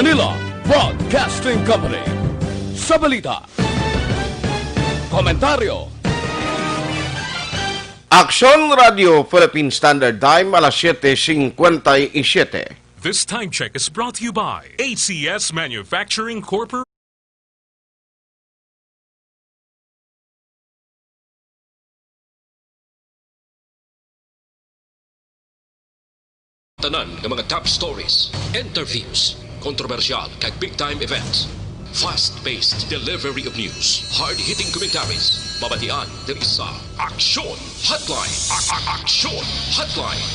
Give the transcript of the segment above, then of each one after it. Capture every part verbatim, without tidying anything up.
Manila Broadcasting Company. Sa balita, komentaryo, Aksyon Radio Philippine Standard Time, alas siete cincuenta y siete. This time check is brought to you by A C S Manufacturing Corporation. Tanan nga mga top stories, interviews, kontrobersyal kag big time events. Fast-paced delivery of news, hard-hitting commentaries, mabatian diri sa Aksyon Hotline. A- a- Aksyon Hotline.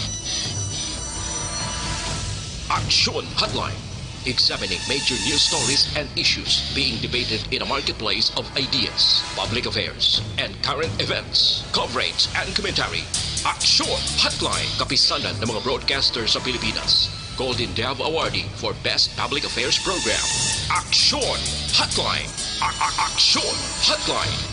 Aksyon Hotline. Examining major news stories and issues being debated in a marketplace of ideas, public affairs, and current events. Coverage and commentary. Aksyon Hotline. Kapisanan ng mga broadcaster sa Pilipinas. Golden Dove Awardee for Best Public Affairs Program. Aksyon Hotline. A- a- Aksyon Hotline.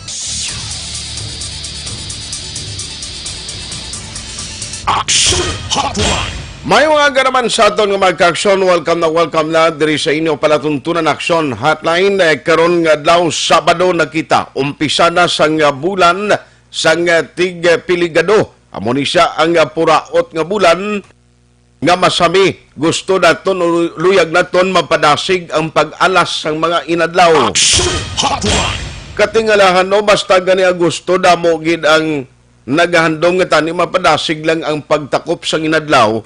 Aksyon Hotline. May mga ganaman sa aton nga mga kaaksyon. Welcome na welcome na diri sa inyo palatuntunan Aksyon Hotline. Eh, karon nga adlaw, Sabado na kita. Umpisa na sang, ah, bulan sang, ah, tig, ah, Piligado. Amo ni siya ang, ah, puraot nga bulan nga masami. Gusto naton, lu-, luyag naton mapadasig ang pag-alas sang mga inadlaw. Aksyon Hotline. Katingalahan, no, basta gani Agosto, damo gid ang nagahandom nga tani mapadasig lang ang pagtakop sang inadlaw.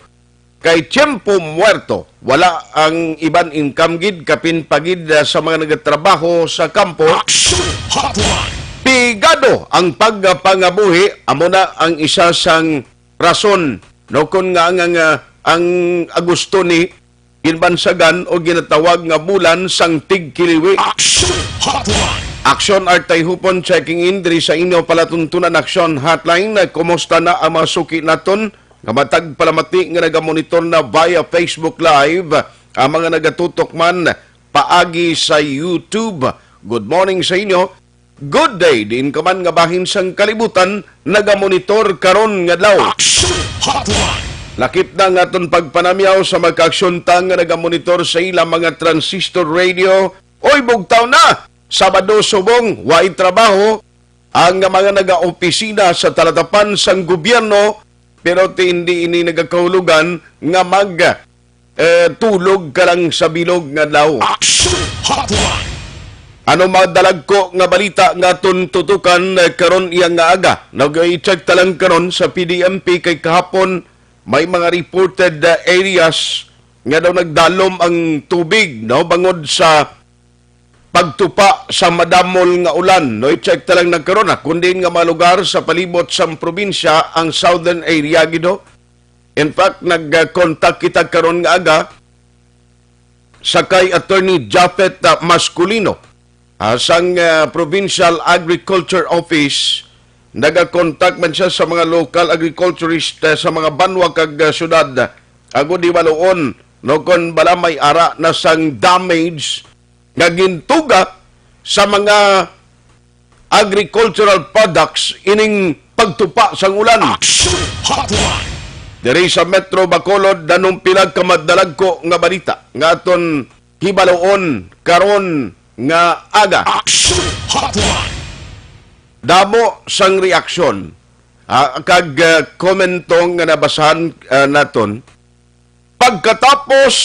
Kay tiyempo muerto, wala ang iban income gid, kapin pa gid, ah, sa mga nagatrabaho sa kampo. Aksyon Hotline. Pigado ang pagpangabuhi, amo na ang isa sang rason, no, kon nga ang, ang, ah, ang Agosto ni ginbansagan o ginatawag nga bulan sang tigkiliwi. Aksyon Hotline. Aksyon Artay Hupon checking in diri sa inyo palatuntunan Aksyon Hotline. Kumusta na ang mga suki naton nga matag palamati nga nagamonitor na via Facebook Live, ang mga nagatutok man paagi sa YouTube? Good morning sa inyo. Good day diin ka man nga bahin sang kalibutan nagamonitor karon nga adlaw. Aksyon Hotline. Lakip na nga aton pagpanamyaw sa mga kaaksyon ta nga nagamonitor sa ila mga transistor radio. Oy, bugtaw na! Sabado subong, way trabaho. Ang mga nagaopisina sa talatapan sang gobyerno, pero ti hindi ini nagakahulugan nga mag, eh, tulog ka lang sa bilog nga adlaw. Aksyon Hotline. Ano madalagko nga balita nga aton tutukan, eh, karon iya nga aga? Nag-i-check ta lang karon sa P D M P kay kahapon may mga reported, eh, areas nga daw nagdalom ang tubig, no, bangod sa pagtupa sa madamol nga ulan, no? I-check ta lang na karon, ha, kun diin nga mga lugar sa palibot sang probinsya ang southern area gid, ho. In fact, nag-contact kita karon nga aga sa kay Attorney Japhet, ah, Masculino, ah, sang, ah, Provincial Agriculture Office. Nagakontak man siya sa mga local agriculturist, ah, sa mga banwa kag, ah, syudad, agod hibaluon, no, kon bala may ara na sang damage nga gintuga sa mga agricultural products ining pagtupa sang ulan. Aksyon Hotline. Diri sa Metro Bacolod, nanumpilag ka madalagko nga balita nga aton hibaluon karon nga aga. Aksyon Hotline. Damo sang reaksyon, ah, kag, ah, komento nga nabasahan, ah, naton. Pagkatapos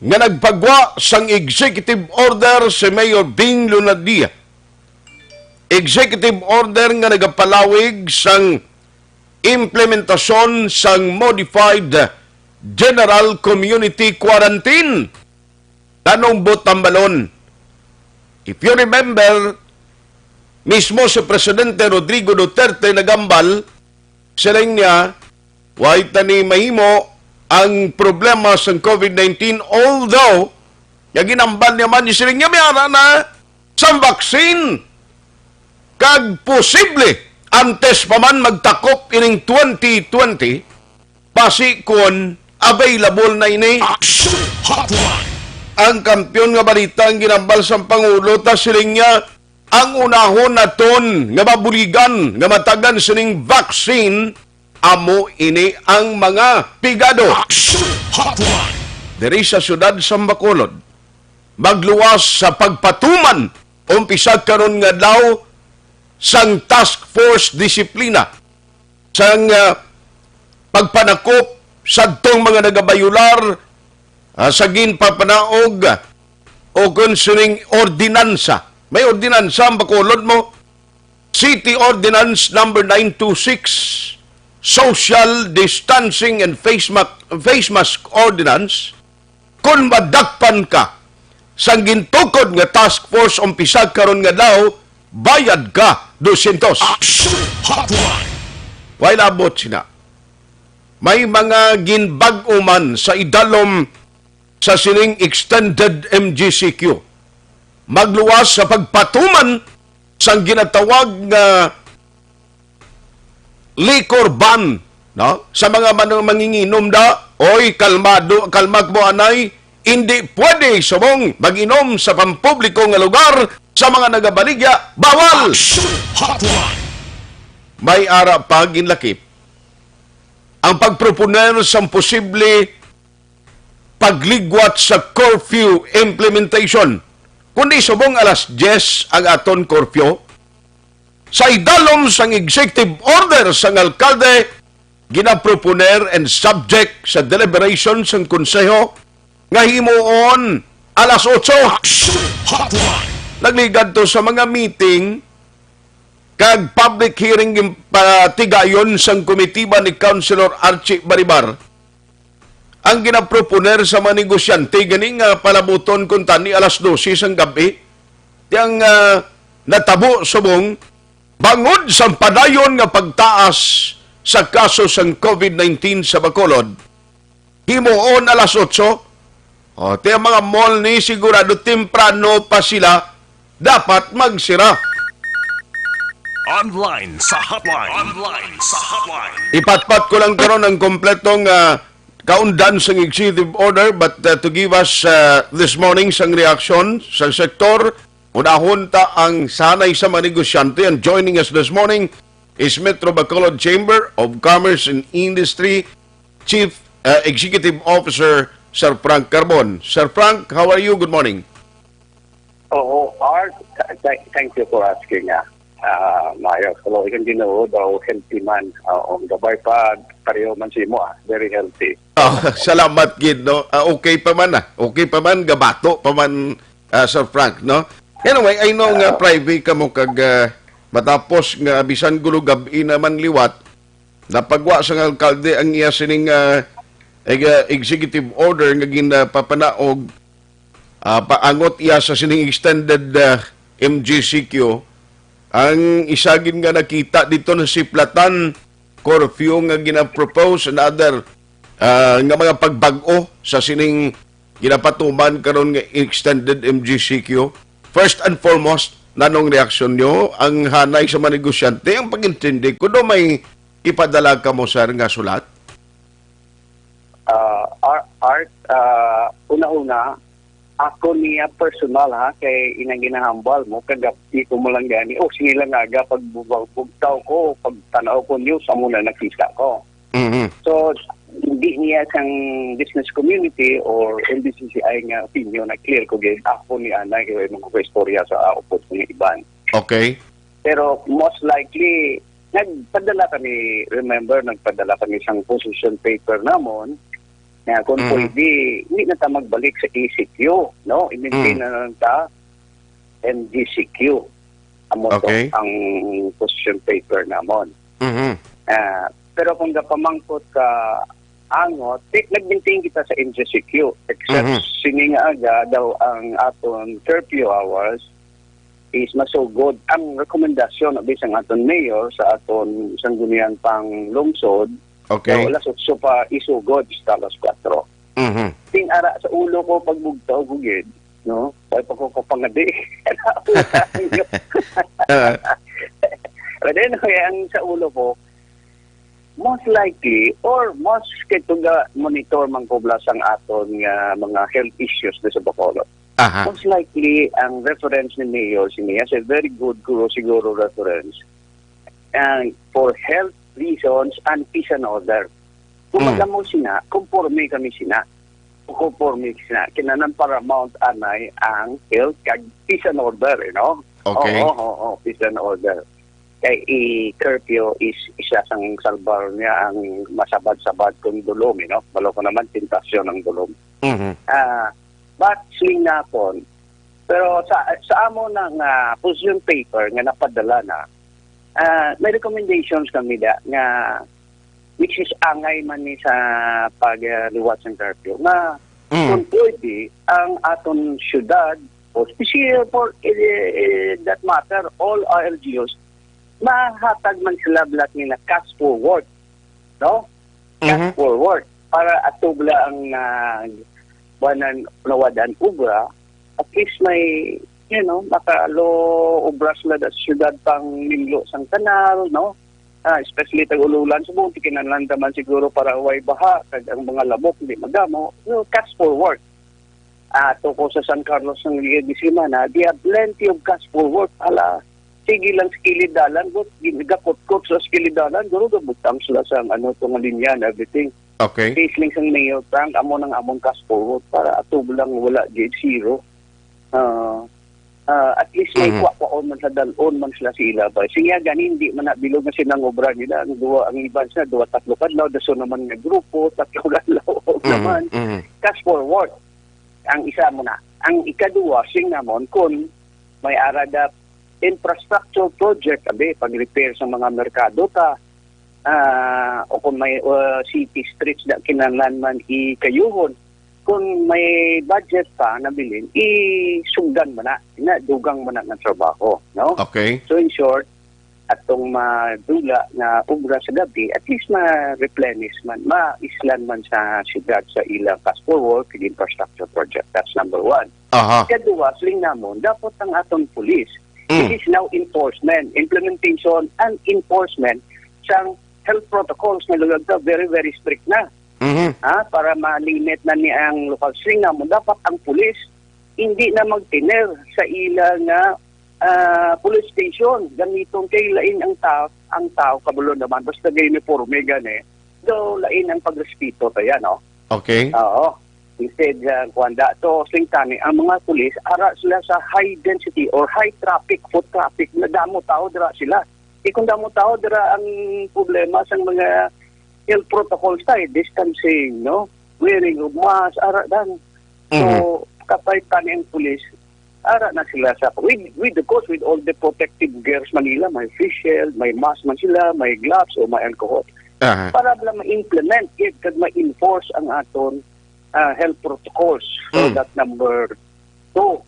nga nagpagwa sang executive order si Mayor Bing Lunadian, executive order nga nagapalawig sang implementasyon sang modified general community quarantine. Tanong buot tambalon. If you remember, mismo si Presidente Rodrigo Duterte nagambal, siling niya, "Way tani mahimo ang problema sang COVID nineteen, although, nga ginambal niya man, siling niya, may ara na sang vaccine, kag posible antes pa man magtakop ining twenty twenty, basi kon available na ini." Aksyon Hotline. Ang kampiyon nga balita ang ginambal sang Pangulo, ta siling niya, ang unahon naton nga mabuligan nga matagan sining vaccine amo ini ang mga pigado. Aksyon Hotline. Diri sa siyudad sa Bacolod, magluwas sa pagpatuman umpisa karon nga adlaw sang Task Force Disiplina sang, ah, pagpanakop sadtong mga nagabayular, ah, sa ginpapanaog, ah, o kon sining ordinansa. May ordinansa ang Bacolod mo? City Ordinance Number nine two six, Social Distancing and Face Mask, Face Mask Ordinance. Kung madakpan ka sang gintukod nga task force umpisa karon nga adlaw, bayad ka dusyentos. Action Hotline. Way labot sina. May mga ginbag-o man sa idalom sa sining extended M G C Q. Magluwas sa pagpatuman sang ginatawag nga liquor ban, no? Sa mga man-, manginginom da, oy, kalmado, kalma mo, anay, hindi pwede subong mag-inom sa pampubliko nga lugar sa mga nagabaligya, bawal! Action Hotline. May ara pa ginlakip ang pagproponer sang posible pagligwat sa curfew implementation, kundi subong alas diyes ang aton curfew. Sa idalom sang executive order sang alkalde, ginaproponer and subject sa deliberation sang konseho nga himuon alas otso. Action Hotline. Nagligad to sa mga meeting kag public hearing ginpatigayon sang komitiba ni Councilor Archie Baribar. Ang ginaproponer sa mga negosyante gani nga palabuton kuntani alas dose sang gab-i, ti ang, ah, natabo subong bangod sa padayon nga pagtaas sa kaso sang covid nineteen sa Bacolod, himuon alas otso. O, ti ang mga mall ni sigurado temprano pa sila dapat magsira. Online sa hotline. Online sa hotline. Ipatpat ko lang karon ang kompletong, ah, kaundan sang executive order, but, uh, to give us, uh, this morning sang reaksyon sa sektor, unahon ta ang sanay sa mga negosyante. And joining us this morning is Metro Bacolod Chamber of Commerce and Industry Chief, uh, Executive Officer, Sir Frank Carbon. Sir Frank, how are you? Good morning. Oo, Art, th-, th-, thank you for asking, ah. Ah, maayo, sa loob ng Ginoo, daw healthy man. Ah, ang gabay pa, pareho man sa imo, ah. Very healthy. Ah, salamat gid, no? Ah, okay pa man, ah. Okay pa man, gabato pa man, ah, Sir Frank, no? Anyway, I know nga private ka mo kag, ah, matapos nga bisan gulo gab-i naman liwat, napagwa sang alkalde ang iya sining, ah, eg-, ah, executive order nga ginapapanaog, ah, paangot iya sa sining extended, ah, M G C Q. Ang isa gid nga nakita dito na siplatan, curfew nga ginapropose and other, ah, nga mga pagbag-o sa sining ginapatuman karon nga extended M G C Q. First and foremost, nanong reaksyon nyo? Ang hanay sa mga negosyante, ang pag-intindi ko do may ipadala ka mo, sir, nga sulat? Ah, Ar-, Art, ah, una-una, ako niya personal, ha, kay inang ginahambal mo, kagabti ko mo lang gani, o sige lang aga, pag bu-, bugtaw ko, pag tanaw ko news, amo na nakita ko. Mhm. So, hindi niya sang business community or N B C C I nga opinion na clear ko gid. Ako ni anay, kay mga istorya sa upod ko ni iban. Okay. Pero most likely, nagpadala kami, remember, nagpadala kami sang position paper namon, na kung Mhm. pwede, hindi na ta magbalik sa E C Q, no? I-maintain Mm. na lang ta, M G C Q. Amo to Okay. ang position paper namon. Mhm. Ah, pero kung gapamangkot ka angot, ti-, nag-maintain kita sa M G C Q, except Mhm. sini nga aga daw ang aton curfew hours is masugod. Ang rekomendasyon abi sang aton mayor sa aton sangguniang panglungsod, Okay. daw alas otso pa isugod sa alas kuwatro. Mhm. Ting ara sa ulo ko pagbugtaw ko gid, no? Kay pa ko kapangadi. Ah. But anyway, ang sa ulo ko, most likely, or most kay tuga monitor man ko bala sang aton nga mga health issues na sa Bacolod. Aha. Most likely, ang reference ni Mayor, si Mayor, is a very good guru siguro reference. And for health reasons and peace and order. Kung Mm. magamo sina, conforme kami sina. Ko for mix na, kinanan paramount anay ang health kag peace and order, you know? Okay. Oo, oo, oo, peace and order. Kay i-curfew is isa sang salbar niya ang masabad-sabad kung dulom, you know? Balo ko naman, tentasyon ang dulom. Mhm. Ah, but swing na ako. Pero sa, sa amo na nga position paper nga napadala na, ah, may recommendations kami da nga which is angay man ni sa pagliwat sang curfew, nga Mm. kung pwede, ang aton syudad, o especially for, eh, eh, that matter, all R L G Us, mahatag man sila blat nila cash forward, no? Cash Mhm. forward. Para atubla ang, ah, banan, nawadan ubra, at least may, you know, makalo ubra sila da syudad pang nimlo sang kanal, no? Ah, especially tag-ululan subong, tikinanlanda man siguro para way baha, kag ang mga lamok hindi madamo. So, cash forward. Ah, to ko sa San Carlos ng Liga de Semana, they have plenty of cash forward. Hala, sige lang sa kilid dalan, but gin-, gakutkot sa kilid dalan, guro gabutang sila sa ano, to nga linya and everything. Okay. Case lang sang Mayor Frank, amo nang among cash forward para ato lang wala di zero. Ah, ah, at least may Mhm. kwa-kwaon man sa dalon man sila sa ila ba. Siya gani, hindi man na bilog nga sinang obra nila. Ang duwa, ang iban sa duwa, tatlo kadlaw, daso naman nga grupo, tatlo kadlaw Mhm. naman. Mhm. Cash forward. Ang isa mo na. Ang ikaduwa, sing namon, kun may ara da infrastructure project, abi, pag-repair sa mga merkado ta, ah, o kung may, uh, city streets na kinahanglan man ikayuhon, kung may budget pa nabilin, isugdan man na, na dugang man na nga trabaho, no? Okay. So, in short, atong madula nga obra sa gabi, at least ma-replenish man, maislan man sa siyudad sa ilang cash forward kag infrastructure project. That's number one. Aha. Ikaduha, siling namon, dapat ang aton pulis, Mm. it is now enforcement, implementation and enforcement sang health protocols nga lugar ta, very, very strict na. Mhm. Ha, para ma-limit na ni ang lokal. Siling namon, dapat ang pulis hindi na magtener sa ila nga, ah, police station. Gamiton kay lain ang tao, ang tao, kabalo naman, basta gay uniforme gani, do lain ang pagrespeto ta yan, no? Okay. Oo. Instead, uh, kuwan da, to, sing tani, ang mga pulis, ara sila sa high density or high traffic, foot traffic, na damo tao, dira sila. Di kung damo tao, dira ang problema sa mga health protocols tayo, distancing, no? Wearing of mask, ara dan. So, Mhm. kapay tani ang pulis, ara na sila sa, with, with, of course, with all the protective gears man nila, may face shield, may mask man sila, may gloves, o may alcohol. Aha. Para bala ma-implement it, kag ma-enforce ang aton, ah, health protocols. So, Mm. that number two.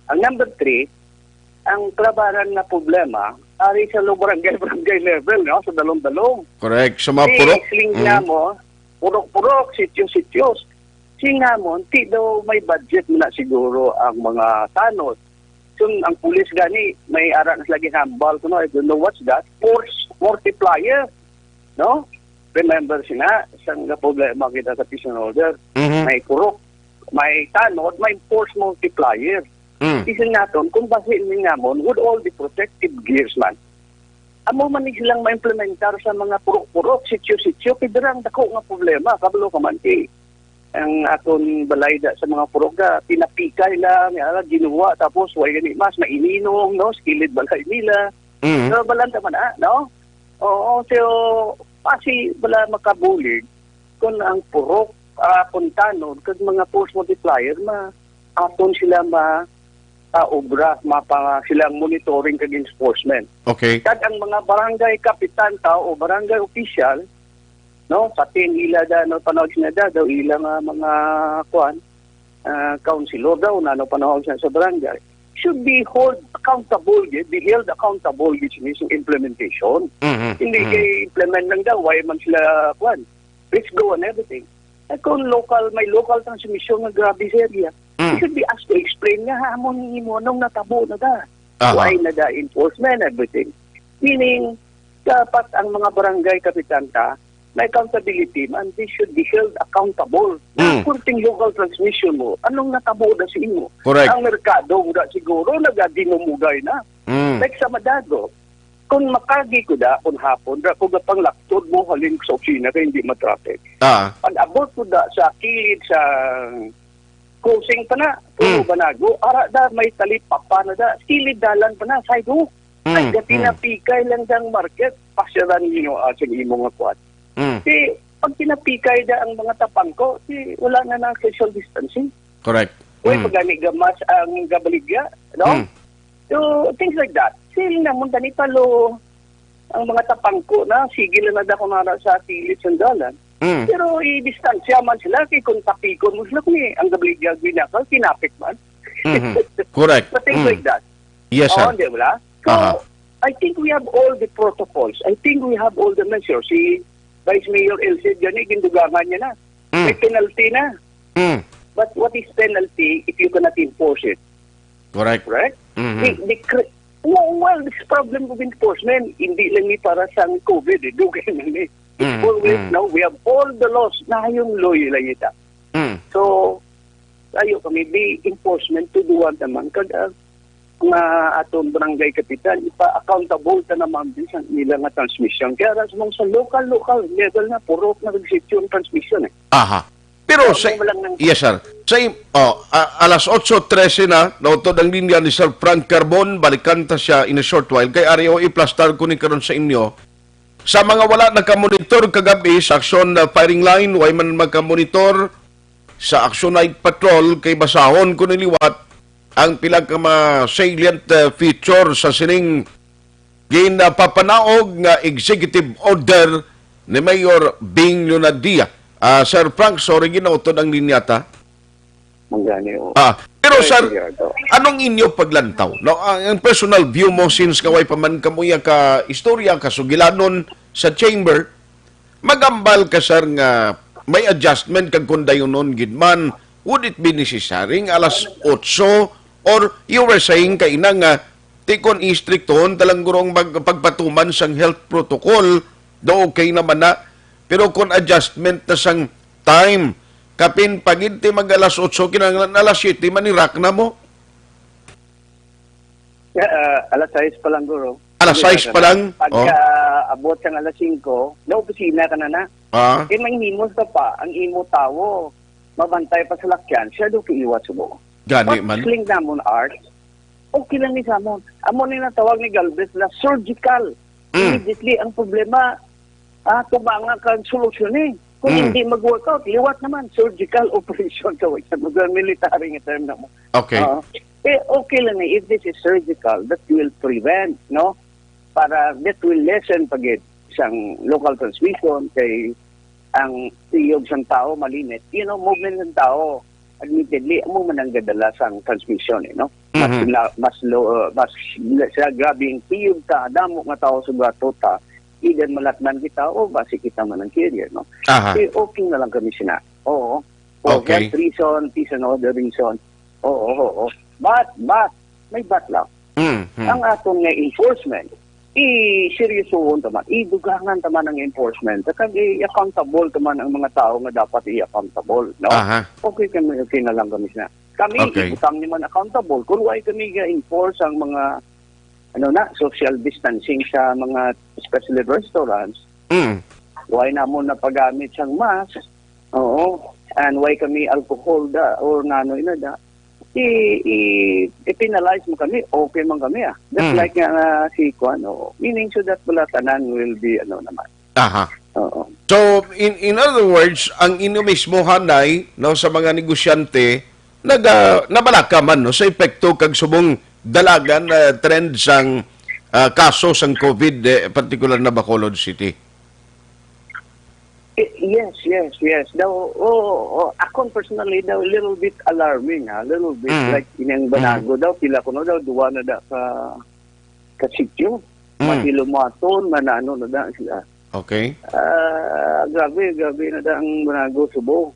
Ang number three, ang kalabaran nga problema, ari sa lo barangay-barangay level, no? Sa dalong-dalong. Correct. Sa mga Di purok. Siling Mm. namo, purok-purok, sityo-sityo. Siling namon, ti daw may budget na siguro ang mga tanod. So, ang pulis gani, may ara na sila ginhambal, kuno, I don't know what's that, force multiplier, no? Remember sina, sang problema kita sa peace and order, Mhm. may purok, may tanod, may force multiplier. Mm. Isin naton, kung bahin ni namon, with all the protective gears man, amo man ni silang ma-implementar sa mga purok-purok, sityo-sityo, kay dira ang dako nga problema, kabalo ka man, kay ang aton balay da sa mga purok da, pinapikay lang, ya, ginuwa, tapos way gani mas, maininong, no, sa kilid balay nila. Mm. So, balanta man, ah, no? Oo, so, pasi, bala makabulig, kung ang purok, ah, kung tanod, kag mga force multiplier, ma, aton sila ma, ah, obra, mapa, silang monitoring kag enforcement. Okay. Kag ang mga barangay kapitan ta o barangay official, no, pati ang ila da, no, panawag sila da, daw ila nga mga, kuan, ah, councilor daw, na, no, panawag sa, sa barangay, should be hold accountable, gid, be held accountable, gid, sa mismong implementation. Mhm, Hindi mhm. kay implement lang daw, why man sila, kuan, let's go and everything. Eh, kung local, may local transmission nga grabe sa area, Mm. you should be asked to explain nga, ha, amo ni imo, anong natabo na da? Aha. Why na da enforcement, everything. Meaning, dapat ang mga barangay kapitan ta, may accountability man, they should be held accountable. Mm. Ang kunting local transmission mo, anong natabo na sa imo? Correct. Ang merkado, wala siguro, nagadinumugay na. Mm. Like sa Madago, Kung makagi ko da, kung hapon, da ko gapanglaktod mo halin sa opisina kay hindi matraffic. Ah. Pag-abot ko da sa kilid sa crossing pa na, Puno Mm. Banago, ara da, may talipapa na da, kilid dalan pa na, sidewalk. Mm, Ay, gati mm. na pikay lang dang market, pasyaran nyo, ah, sa imo nga kuwan. Mm. Si, pag kinapikay da ang mga tapangko, si, wala na na social distancing. Correct. Uy, Mm. pagani gamas ang gabaligya, no? Mm. So, things like that. Sila namon tani palo, ang mga tapangko na, sige lang na dako na sa kilid sang dalan. Mm. Pero i-distansya man sila, kay kung tapikon mo sila, kung ang gabaligya ginakaw, kinapik man. Mhm. Correct. But things Mm. like that. Yes, sir. Oo, di ba? So, Aha. I think we have all the protocols. I think we have all the measures. Si Vice Mayor Elsie, gani, gindugangan niya na. Mm. May penalty na. Mm. But what is penalty if you cannot enforce it? Correct. Correct? Mhm. The, the cri- well, well, this problem of enforcement, hindi lang ni para sa COVID, eh. Dugay na ni. It's Mm, always, mm. now, we have all the laws. Nahayong law lang ita. Mm. So, ayo kami, the enforcement to do what naman. Kag, ah, nga aton barangay kapitan, ipa-accountable ta naman din sa nila nga transmission. Kaya ras mong sa local, local level na, purok na nagsityo ang transmission eh. Aha. Pero Pero sa, mo lang ng yes, sir. Sa im-, oh, a-, alas otso trese na, nautod ang linya ni Sir Frank Carbon, balikan ta siya in a short while. Kay ari o iplastar ko ni karon sa inyo. Sa mga wala nakamonitor kagabi sa aksyon na firing line, way man makamonitor sa aksyon night patrol, kay basahon ko ni liwat ang pila ka mga salient, uh, feature sa sining ginapapanaog nga executive order ni Mayor Bing Leonardia. Ah, Sir Frank, sorry, ginautod ang linya ta. Manggani, o. Ah, pero, Sorry, sir, Gerardo. anong inyo paglantaw? No, ang, ang personal view mo, since nga way pa man kamuya ka istorya, kasugilanon sa chamber, magambal ka, sir, nga may adjustment kag kung dayunon gid man, would it be necessary nga alas otso, or you were saying kaina nga ti kon istriktohon talang gurong mag-, pagpatuman sang health protocol, do okay naman na. Pero kung adjustment na sang time, kapin pagid ti mag alas otso, kinahanglan alas siyete man irak na mo. Yeah, ah, alas sais pa lang, guro. Alas Hindi sais na pa lang? Pagka Oh. abot sang alas singko, na opisina ka na na. Ah. Kay manghimos ka pa, ang imo tawo, mabantay pa sa lakyan, siya do kiiwat subo. Gani But man. Clean namon, Art. Okay lang ni sa amon. Amo ni natawag ni Galvez na surgical. Mm. Immediately, ang problema, ah, tumanga kang solusyon eh. Kung Mm. hindi mag-workout, liwat naman, surgical operation ka, wala sa mga military nga term na mo. Okay. Oo. Eh, okay lang eh, if this is surgical, that will prevent, no? Para that will lessen pagid sang local transmission kay ang tiyog sang tao malimit. You know, movement ng tao, admittedly, amo man ang gadala sang transmission, eh, no? Mas Mhm. la-, mas lo-, uh, mas la-, sa grabe ang tiyog ta, damo nga tao sa bato ta, either malatnan kita o basi kita man ang carrier, no? Aha. Eh, okay na lang kami sina. Oo. For Okay. health reason, peace and order reason. Oo, oo, oo. But, but, may but lang. Mm, mm. Ang aton nga enforcement, i-seryosohon ta man, idugangan ta man ang enforcement, kag i-accountable ta man ang mga tao nga dapat i-accountable, no? Aha. Okay kami, okay na lang kami sina. Kami, Okay. ibutang ni man accountable kung why kami ga-enforce ang mga, ano na, social distancing sa mga, especially restaurants. Mm. Why namon napagamit sang mask? Oo. And why kami alcohol da or nanoy na da? I, i, i-penalize mo kami, okay man kami, ah. Just Mm. like nga, nga si Kwan, oo. Meaning so that wala tanan will be, ano naman. Aha. Oo. So, in, in other words, ang inyo mismo hanay, no, sa mga negosyante, naga-, nabalaka man, no, sa epekto kag subong dalagan, ah, trend sang, ah, kaso sang COVID, eh, partikular na Bacolod City. Eh, yes, yes, yes. Daw, oh, oh, akon personally, daw, little bit alarming, ha? Little bit, Mm. like, inyang Mm. Banago daw, pila ko na daw, duwa na da ka, ka sityo. Mm. Masilumaton, manano na da sila. Okay. Ah, grabe, grabe na da ang Banago, Subo.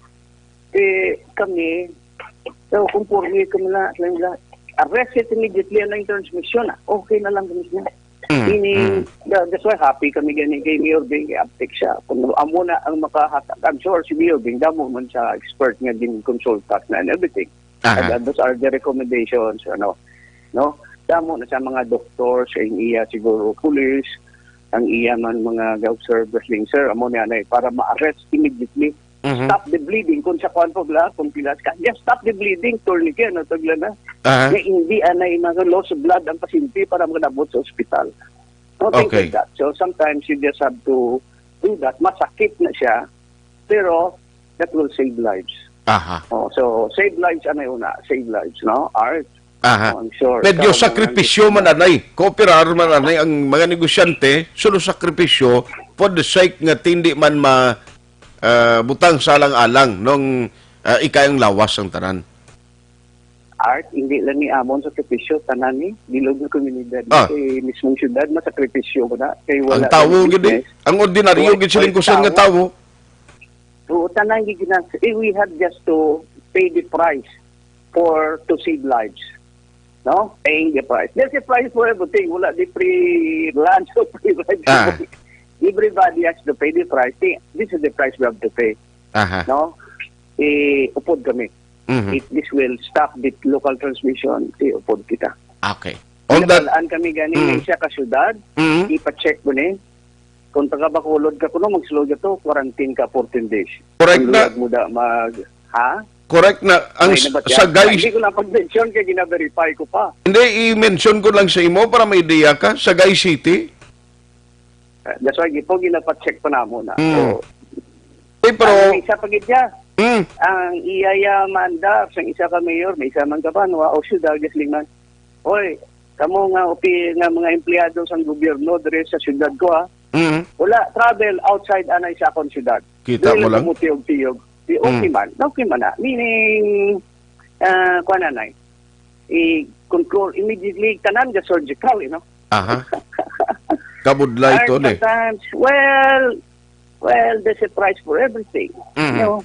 Eh, kami, so, conforme kami na, lang la, arrest it immediately ang transmission, ah. Okay na lang kami niya. Mm, Meaning, mm. tha-, that's why happy kami gani kay Mayor Bing, kay abtik siya. Kung amo na ang makahatag, I'm sure si Mayor Bing, damo man siya expert nga gin-consult us na and everything. Aha. And, uh, those are the recommendations, ano, no? Damo na sa mga doktor, sa iya siguro police, ang iya man mga ga-observe wrestling, sir, amo ni anay, para ma-arrest immediately. Mhm. Stop the bleeding. Kung sa kuwan po, bla, kung pilas ka, just stop the bleeding, tourniquet, ano, tagla na. Aha. Nga hindi anay mga loss of blood ang pasyente para makalabot sa ospital. No, things Okay. like that. So, sometimes you just have to do that. Masakit na siya, pero that will save lives. Aha. Oh, so, save lives, ano yun na? Save lives, no? Art. Aha. Oh, I'm sure. Medyo Ikaw, mga sakripisyo man, gusto anay. Kooperar man, anay, ang mga negosyante, sulo sakripisyo for the sake nga tindi man ma, ah, butang sa alang-alang nung, ah, ikayang lawas ang tanan. Art, hindi lang ni amon sakripisyo, tanan ni bilog nga komunidad. Ah. Kay mismong syudad, masakripisyo ko na. Kay wala Ang tawo na gid, eh. Business. Ang ordinaryo Why, gid siling why kusan nga tawo? tawo. Oo, tanan gid na, eh, we had just to pay the price for to save lives. No? Paying the price. There's a price for everything. Wala di free lunch o free rides. Ah. Everybody has to pay the price. Thi-, this is the price we have to pay. Aha. No? Eh, upod kami. Mhm. If this will stop the local transmission, eh, upod kita. Okay. On that Ginabalaan kami gani Mm. nga siya ka syudad, Mm. ipa-check mo ni. Kung taga Bacolod ka kuno, magsulod ka to, quarantine ka fourteen days. Correct Ang na. luyag mo da mag, ha? Correct na. Ang May s-, nabatya? sa guys Hindi ko na pag-mention kay gina-verify ko pa. Hindi, i-mention ko lang sa imo para may ideya ka. Sagay City? Uh, that's why, ito, ginapacheck pa namo na. Mm. So, Eh, pero ang isa pa gid siya, Mm. ang iya ya maandar, sang isa ka mayor, may isa man ka pa, no, o syudad, gasling man. Oy, kamo nga, opi-, nga mga empleyado sang gobyerno, dire sa syudad ko, ha? Mm. Wala, travel outside anay sa akong syudad. Kita Dili mo lang lang? mo tiyog-tiyog. Di, okay Mm. man. Okay man na. Meaning, ah, kuwan na, nay. I-control immediately, tanan ga surgical, you know? Aha. Kabudlay Hard to, ne? sometimes. Well, well, there's a price for everything. Mhm. You know?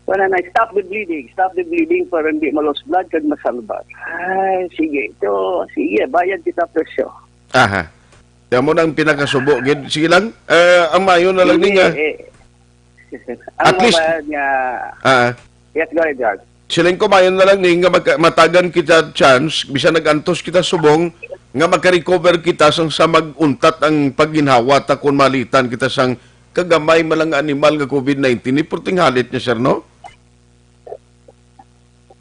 Wala na, stop the bleeding. Stop the bleeding para hindi ma-loss blood kag masalba. Ay, sige. Ito, sige, bayad kita presyo. Aha. Kaya mo nang pinakasubo, gid. Sige lang. Eh, ang mayo na lang Sige, ni nga. eh. Ang At least mabayad nga, Ah. yes, go ahead, George. Siling ko, mayo na lang ni nga magka-, matagan kita chance, bisan nag-antos kita subong, nga makarecover kita sang sa mag-untat ang pagginhawa ta kung malitan kita sang kagamay man lang nga animal nga covid nineteen. Ni purting halit niya, sir, no?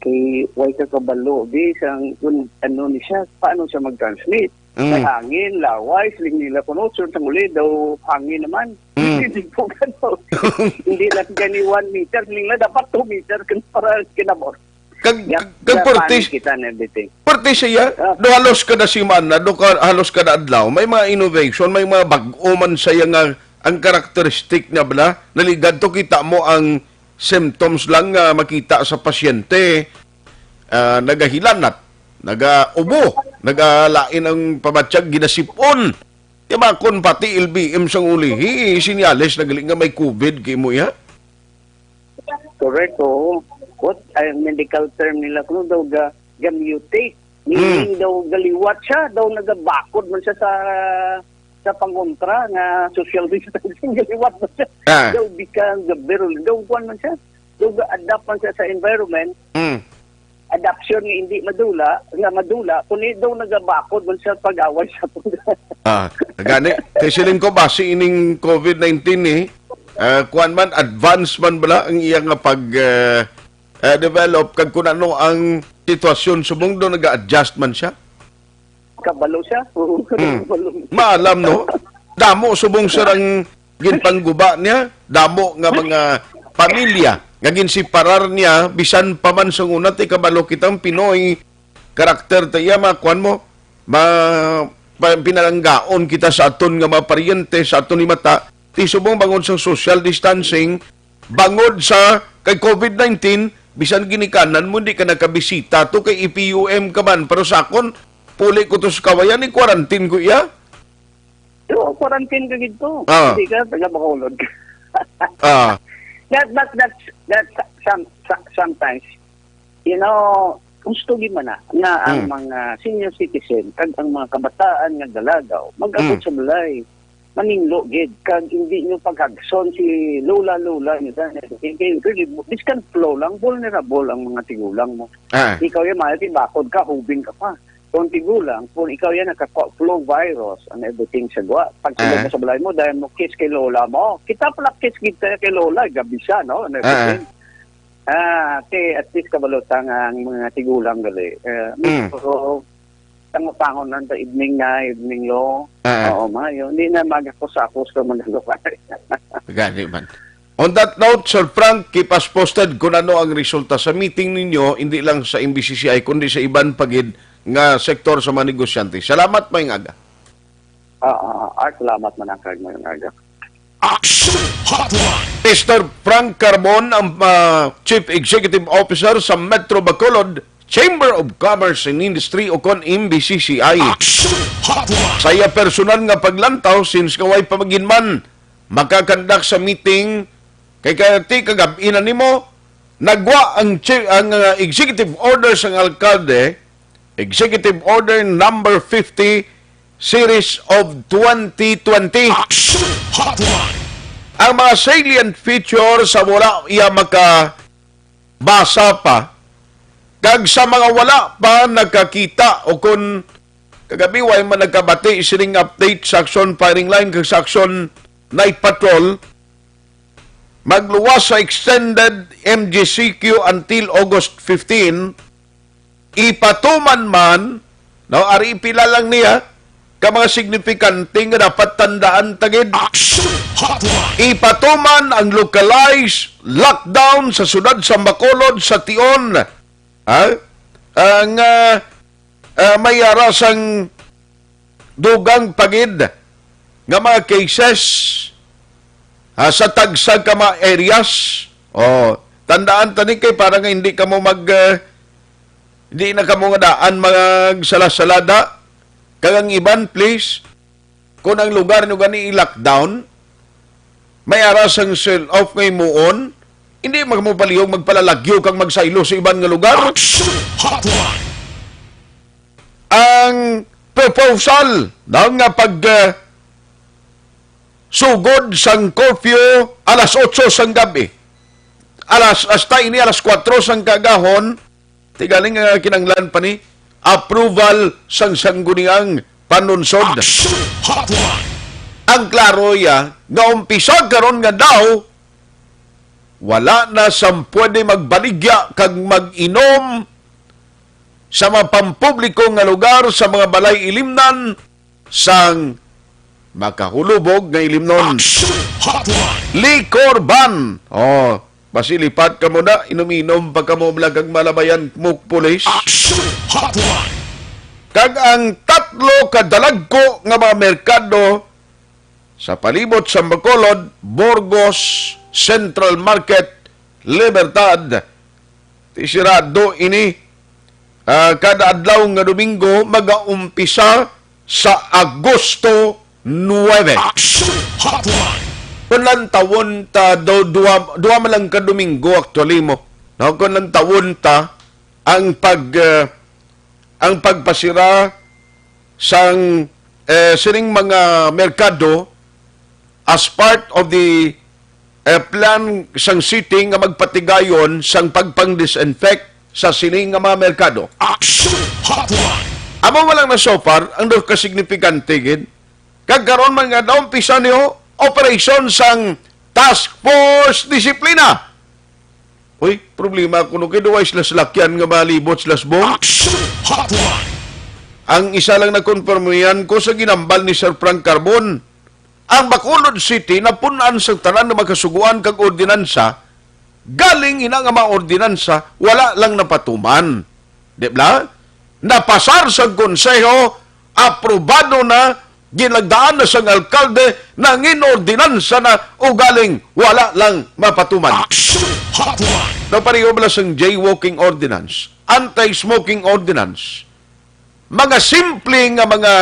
Kay, why ka kabalo, di, sang, kung ano ni siya, paano siya mag-transmit? Mm. May hangin, laway, siling nila kuno, sir, sang uli, daw hangin naman. Mm. Hindi po gano. Hindi lang gani one meter, siling nila, dapat two meter, kan-, para kinabot. Kag, Yap, kag yapan Portis, kita and everything. Portis siya, Ah. do halos kada semana, do ka, halos kada adlaw, may mga innovation, may mga bag-o man siya nga, ang characteristic niya bala, naligad to kita mo ang symptoms lang nga makita sa pasyente, ah, nagahilanat, nagaubo, nagalain ang pamatyag, ginasipon. Di ba, kung pati L B M sang ulihi, sinyales na gali nga may covid kay mo iya? Correct, oo. What, ay, medical term nila, kung daw ga, ga-mutate. Meaning Hmm. daw galiwat siya, daw nagabakod man siya sa, sa pangontra nga social distancing, galiwat man siya. Ah. Daw become the viral, daw kuwan man siya. Daw ga-adapt man siya sa environment. Hmm. Adaption nga hindi madula, nga madula, kundi daw nagabakod man siya pag-away sa Ah, gani. Kay siling ko, basi ining covid nineteen eh, ah, kuwan man, advance man bala ang iya nga pag, ah, ah, develop, kag kung ano ang sitwasyon subong do, nag-a-adjust man siya. Kabalo siya. Oo, Hmm. kabalo. Maalam, no? Damo subong, sir, ang ginpangguba niya. Damo nga mga pamilya nga ginsiparar niya, bisan pa man sa una, ti kabalo kitang Pinoy, karakter ta iya, makuan mo, ma-, pa-, pinalanggaon kita sa aton nga mga paryente, sa aton ni mata, ti subong bangod sa social distancing, bangod sa kay covid nineteen, bisan ginikanan mo, di ka nakabisita to kay E P U M ka man. Pero sa akon, puli ko to sa Kawayan, i-quarantine ko iya. So, quarantine ka gid to. Ah. Hindi ka taga Bacolod. Ah. That, but that's, that's some, so-, sometimes, you know, gusto gid man na nga ang Hmm. mga senior citizen kag ang mga kabataan nga dalagaw mag-abot Hmm. sa balay, maninglo gid, kag hindi nyo paghagson si lola, lola nyo, dahil kay, kay, kay, this can flow lang, vulnerable ang mga tigulang mo. Ah. Ikaw yung mga tibakod ka, hubing ka pa. Kung tigulang, kung ikaw yan nagka-flu virus and everything sa gwa, pag sulod Ah. mo sa balay mo, dahil mo kiss kay lola mo. Kita pala kiss kita kay lola, gabi siya, no? And Ah. everything. Ah, kay at least kabalo ta nga ang mga tigulang gali. Eh, Mm. medyo tango-tango na sa evening na, evening law. Ah. Oo, maayo. Hindi na mag-akos-akos ka magagawa. Gani man. On that note, Sir Frank, keep us posted kung ano ang resulta sa meeting ninyo, hindi lang sa M B C C I, kundi sa iban pa gid nga sektor sa mga negosyante. Salamat, maayong aga. Ah, ah, ah, salamat man ang kag maayong aga. Action Hotline. Mister Frank Carbon, ang, ah, Chief Executive Officer sa Metro Bacolod Chamber of Commerce and Industry, o kon M B C C I. Action Hotline. Sa iya personal nga paglantaw, since nga way pa man gid man makakandak sa meeting, kay kati kagab-i na nimo, nagwa ang chi-, ang, ah, executive order sang alkalde, Executive Order number fifty, Series of twenty twenty. Action Hotline. Ang mga salient feature sa wala iya makabasa pa, kag sa mga wala pa nakakita o kun kagabi way man nagkabati sining update sa Action Firing Line kag sa Action Night Patrol, magluwas sa extended M G C Q until August fifteen, ipatuman man, no, ari pila lang niya ka mga signifikante nga dapat tandaan ta gid. Action Hotline. Ipatuman ang localized lockdown sa siyudad sa Bacolod, sa Tion. Ha? Ang, ah, ah, may ara sang dugang pa gid nga mga cases, ah, sa tagsa ka mga areas. Oh, tandaan ta ni kay para nga hindi kamo mag, ah, hindi na kamo nga daan magsalasalada. Kag ang iban, please, kung ang lugar nyo gani i-lockdown, may ara sang sell-off nga himuon, hindi man mo palihog magpalalagyo kag magsaylo sa iban nga lugar. Action Hotline. Ang proposal daw nga pag, ah, sugod sang curfew alas otso sang gabi. Alas, hasta ini alas kuwatro sang kagahon, ti galing nga kinanglan pa ni approval sang sangguniang panunsod. Action Hotline. Ang klaro ya nga umpisa karon nga daw wala na sang pwede magbaligya kag mag-inom sa mga pampubliko nga lugar, sa mga balay ilimnan sang makahulubog nga ilimnon. Action Hotline. Liquor ban. Oh, basi lipat kamo na, inom-inom pa kamo lang kag malabayan mo pulis. Action Hotline. Kag ang tatlo ka dalagko nga mga merkado sa palibot sa Bacolod, Burgos, Central Market, Libertad, ti sirado ini, ah, kada adlaw nga Domingo, magaumpisa sa Agosto nuebe. Action Hotline. Kung lantawon ta, do, duwa, duwa man lang ka Domingo, actually, mo. No? Kung lantawon ta, ang pag, ah, ang pagpasira sang, eh, sining mga merkado as part of the, eh, plan sang city nga magpatigayon sang pagpang-disinfect sa sini nga mga merkado. Action Hotline. Amo man lang na so far ang daw kasignifikante gid. Kag karon man nga daw umpisa niyo operasyon sang Task Force Disiplina. Uy, problema kuno kay duway sila salakyan nga malibot sila subong. Action Hotline. Ang isa lang nakonfirmihan ko sa ginambal ni Sir Frank Carbon. Ang Bacolod City napun-an sang tanan nga makasuguan kag ordinansa, galing ina nga mga ordinansa wala lang napatuman. Di ba? Napasar sa konseho, aprobado na, ginagdaan na sang alkalde, nangin ordinansa na, ugaling wala lang mapatuman. Action Hotline. Napareho bala sang jaywalking ordinance, anti-smoking ordinance, mga simple nga mga,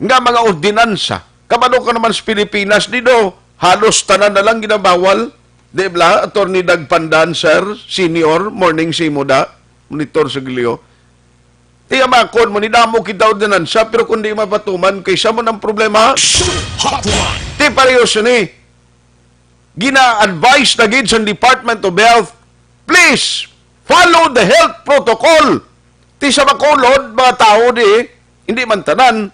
nga mga ordinansa. Kabalo ka naman sa Pilipinas, di do, halos tanan na lang ginabawal. Di ba, Attorney Doug Pandan, sir, senior, morning sa imo da, monitor sa Gilio. Tiyamakon mo, nidamo kita ordinansa, pero kung di mapatuman, kaysa mo ng problema. Action Hotline. Ti pareho sini. Gina-advise na gid sa Department of Health, please follow the health protocol. Ti sa Bacolod, mga tao di, hindi man tanan,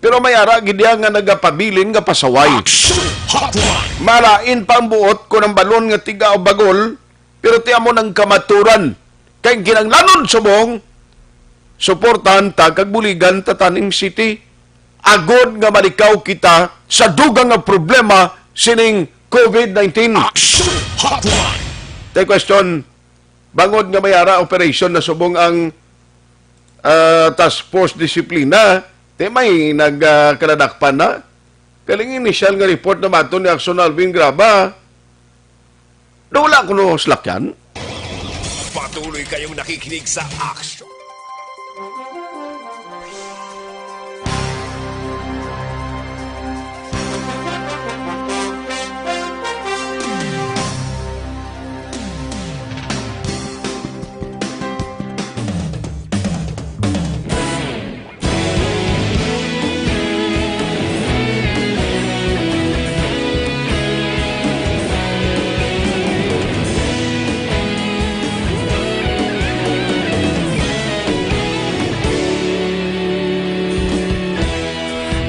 pero may ara gid diha nga nagapabilin nga pasaway. Action Hotline. Malain pa ang buot kon ang balon nga tiga o bagol, pero ti amo nang kamaturan. Kay kinahanglanon subong, suportahan ta kag buligan ta taning city. Agod nga malikaw kita sa dugang nga problema sining covid nineteen. Action Hotline. Tay question, bangod nga may ara operation na subong ang, ah, Task Force Disiplina, ti may nag, ah, kaladakpan na. Kaling initial nga report na baton ni Action Alvin Graba, daw wala kuno salakyan. Patuloy kayong nakikinig sa Action.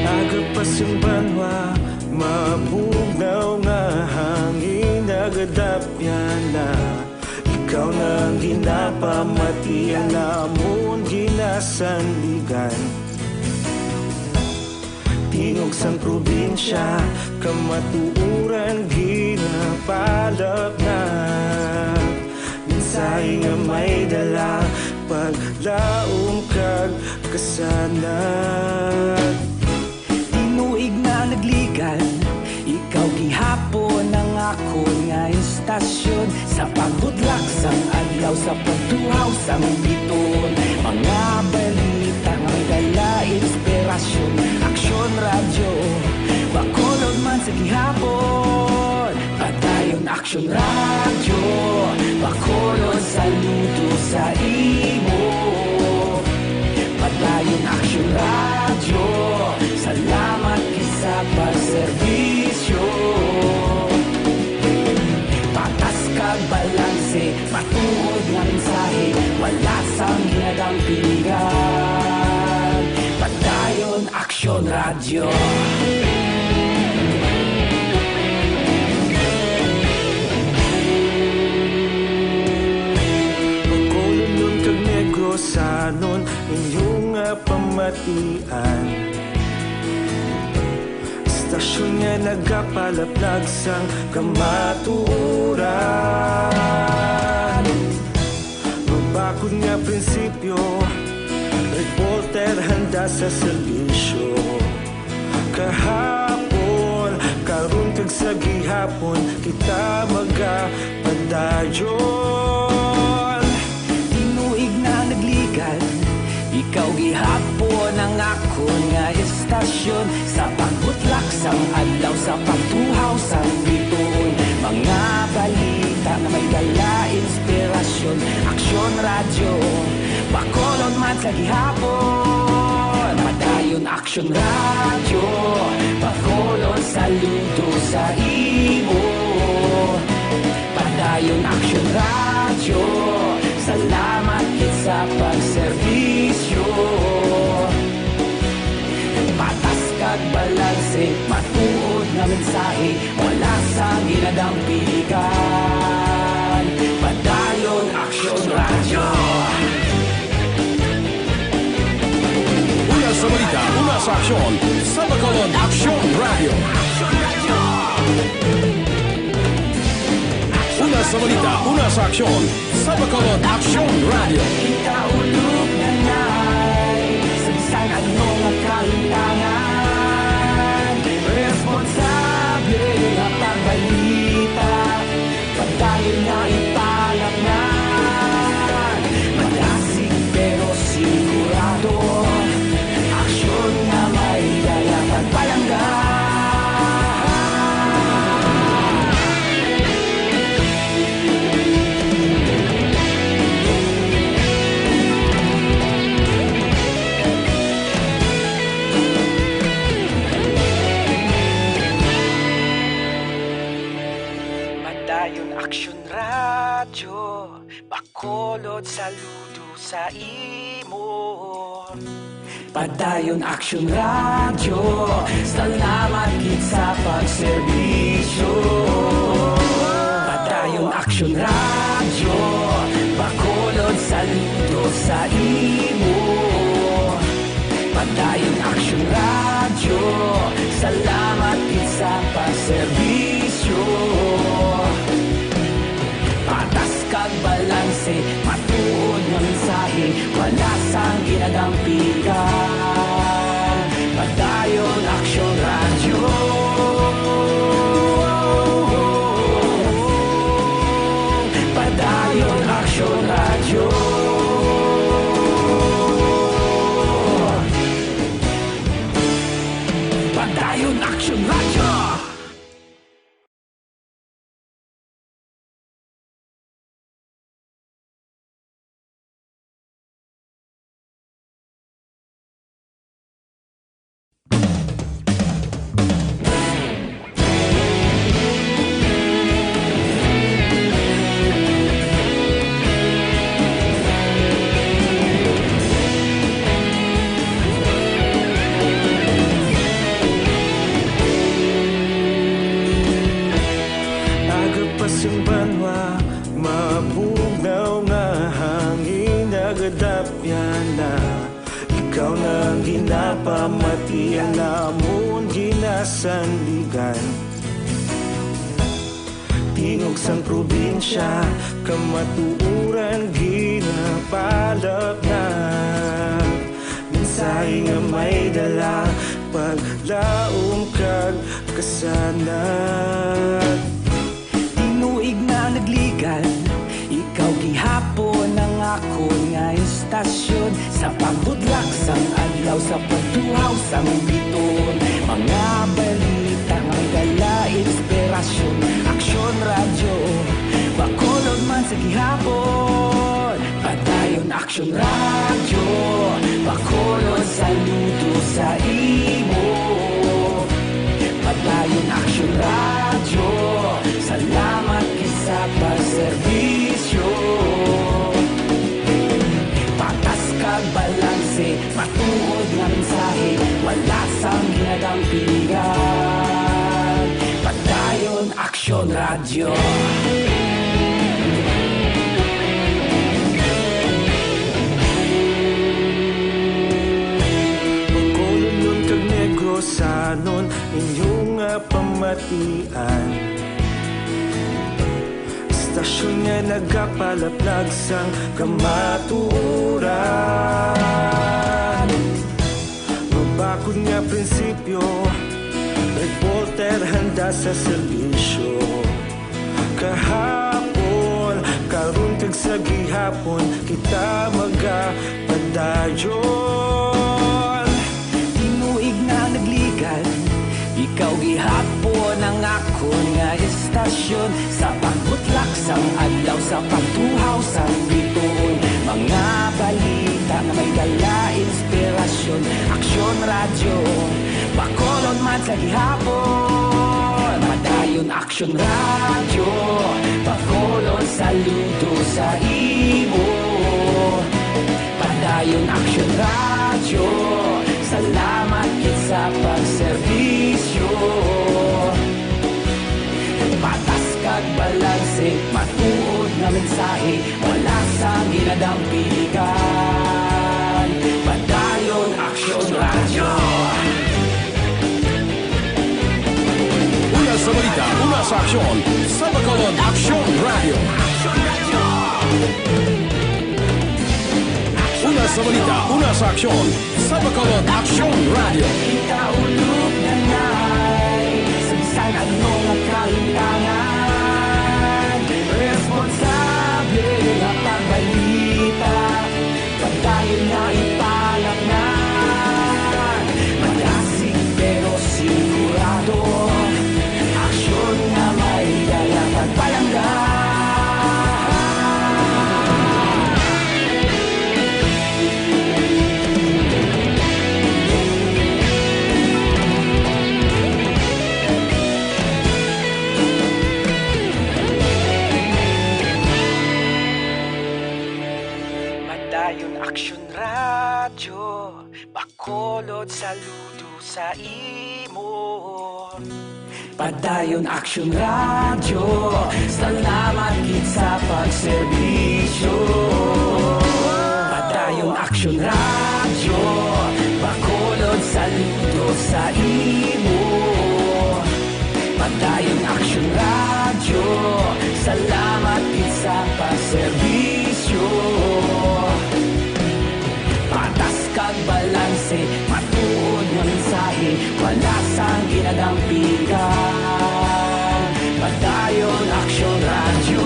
Aga pa sing banwa, mabugnaw nga hangin, nagadapyan na. Ikaw na ang ginapamati, ang amon ginasandigan. Tingog sang probinsya, kamatuoran ginapalapnag. Mensahe nga may dala, paglaom kag kasanag. Tinuig na nagligan, ikaw gihapon ang akon nga istasyon. Sa pagbutlak sang adlaw, sa pagtuhaw sang biton, mga balita nga may dala inspirasyon. Aksyon Radyo, Bacolod man sa gihapon. Padayon Aksyon Radyo, Bacolod, saludo sa imo. Padayon Aksyon Radyo, salamat gid sa pagserbisyo. Patas kag balanse, matuod nga mensahe, wala sang ginadampingan. Padayon Aksyon Radyo. Bacolodnon kag Negrosanon, inyo nga pamatian. Istasyon nga nagapalaplag sang kamatuoran. Mabakod nga prinsipyo, reporter handa sa serbisyo. Kahapon, karon kag sa gihapon, kita magapadayon. Tinuig na nagligan, ikaw gihapon ang akon nga istasyon. Sa pagbutlak sang adlaw, sa pagtuhaw sang bituon, mga balita nga may dala inspirasyon. Aksyon Radyo, Bacolod man sa gihapon. Padayon Aksyon Radyo, Bacolod, saludo sa imo. Padayon Aksyon Radyo, salamat gid sa pagserbisyo. Patas kag balanse, matuod nga mensahe, wala sang ginadampigan. Padayon Aksyon Radyo. Una sa balita, una sa aksyon, sa Bacolod Aksyon Radyo. Una sa balita, una sa aksyon, sa Bacolod Aksyon Radyo. Kita ulog na nay, sa bisan ano nga kalintangan, responsable nga pagbalita. Padayon nga ipalapngan, madasig pero sigurado, aksyon nga may dala pagpalangga. Padayon Aksyon Radyo. Radyo Bacolod, saludo sa imo. Padayon Aksyon Radyo, salamat gid sa pagserbisyo. Padayon Aksyon Radyo, Bacolod, saludo sa imo. Padayon Aksyon Radyo, salamat gid sa pagserbisyo. Patas kag balanse, matuod nga mensahe, wala sang ginadampigan. Padayon Aksyon Radyo. Padayon Aksyon Radyo. Padayon Aksyon Radyo. Aga pa sing banwa, mabugnaw nga hangin nagadapyan na. Ikaw na ang ginapamatian namon, ginasandigan. Tingog sang probinsya, kamatuoran ginapalapnag. Mensahe nga may dala, paglaom kag kasanag. Tinuig nga nagligan, ikaw gihapon ang akon nga istasyon. Sa pagbudlak sang adlaw, sa pagtuhaw sang bituon, mga balita nga may dala inspirasyon. Aksyon Radyo, Bacolod man sa gihapon. Padayon Aksyon Radyo, Bacolod, saludo sa imo. Padayon Aksyon Radyo, salamat gid sa pagserbisyo. Patas kag balanse, matuod nga mensahe, wala sang ginadampigan. Padayon Aksyon Radyo. Bacolodnon kag Negrosanon, inyo nga pamatian. Istasyon nga nagapalaplag sang kamatuoran. Mabakod nga prinsipyo, reporter handa sa serbisyo. Kahapon, karon kag sa gihapon, kita magapadayon. Tinuig nga nagligan, ikaw gihapon ang akon nga istasyon. Sa pagbutlak sang adlaw, sa pagtuhaw sang bituon, mga balita nga may dala inspirasyon. Aksyon Radyo, Bacolod man sa gihapon. Padayon Aksyon Radyo, Bacolod, saludo sa imo. Padayon Aksyon Radyo, salamat gid sa pagserbisyo. Patas kag balanse, matuod nga mensahe, wala sang ginadampigan. Padayon Aksyon Radyo. Una sa balita, una sa aksyon, sa Bacolod Aksyon Radyo. Una sa balita, una sa aksyon, sa Bacolod Aksyon Radyo. Kita ulog na nay, sa bisan ano nga kalimtangan, responsable nga pagbalita. Padayon nga ipalapngan, madasig pero sigurado. Aksyon nga may dala pagpalangga. Padayon Aksyon Radyo, Bacolod, saludo sa imo. Padayon Aksyon Radyo, salamat gid sa pagserbisyo. Padayon Aksyon Radyo, Bacolod, saludo sa imo. Padayon Aksyon Radyo, salamat gid sa pagserbisyo. Patas kag balanse, matuod nga mensahe, wala sang ginadampigan. Padayon Aksyon Radyo.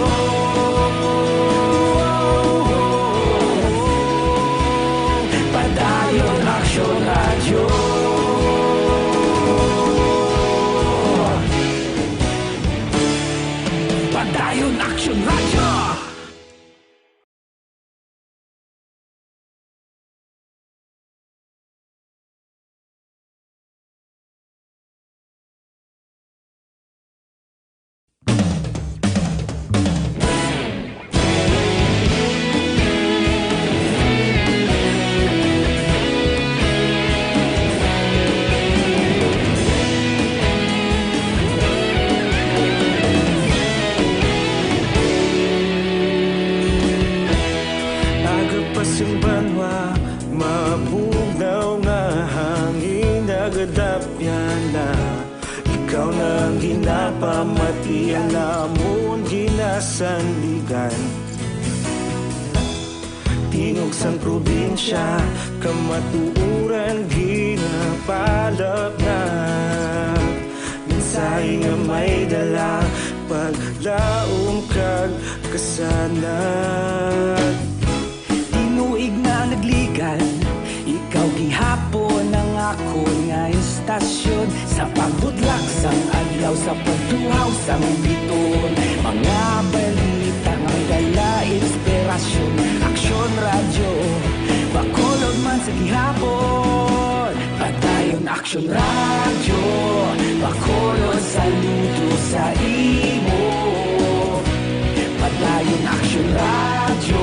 Padayon Aksyon Radyo. Padayon Aksyon Radyo. Aga pa sing banwa, mabugnaw nga hangin, nagadapyan na. Ikaw na ang ginapamati, ang amon ginasandigan. Tingog sang probinsya, kamatuoran ginapalapnag. Mensahe nga may dala, paglaom kag kasanag. Tinuig na nagligan, ikaw gihapon ang akon nga istasyon. Sa pagbutlak sang adlaw, sa pagtuhaw sang bituon, mga balita nga may dala inspirasyon. Aksyon Radyo, Bacolod man sa gihapon. Padayon Aksyon Radyo, Bacolod, saludo sa imo. Padayon Aksyon Radyo,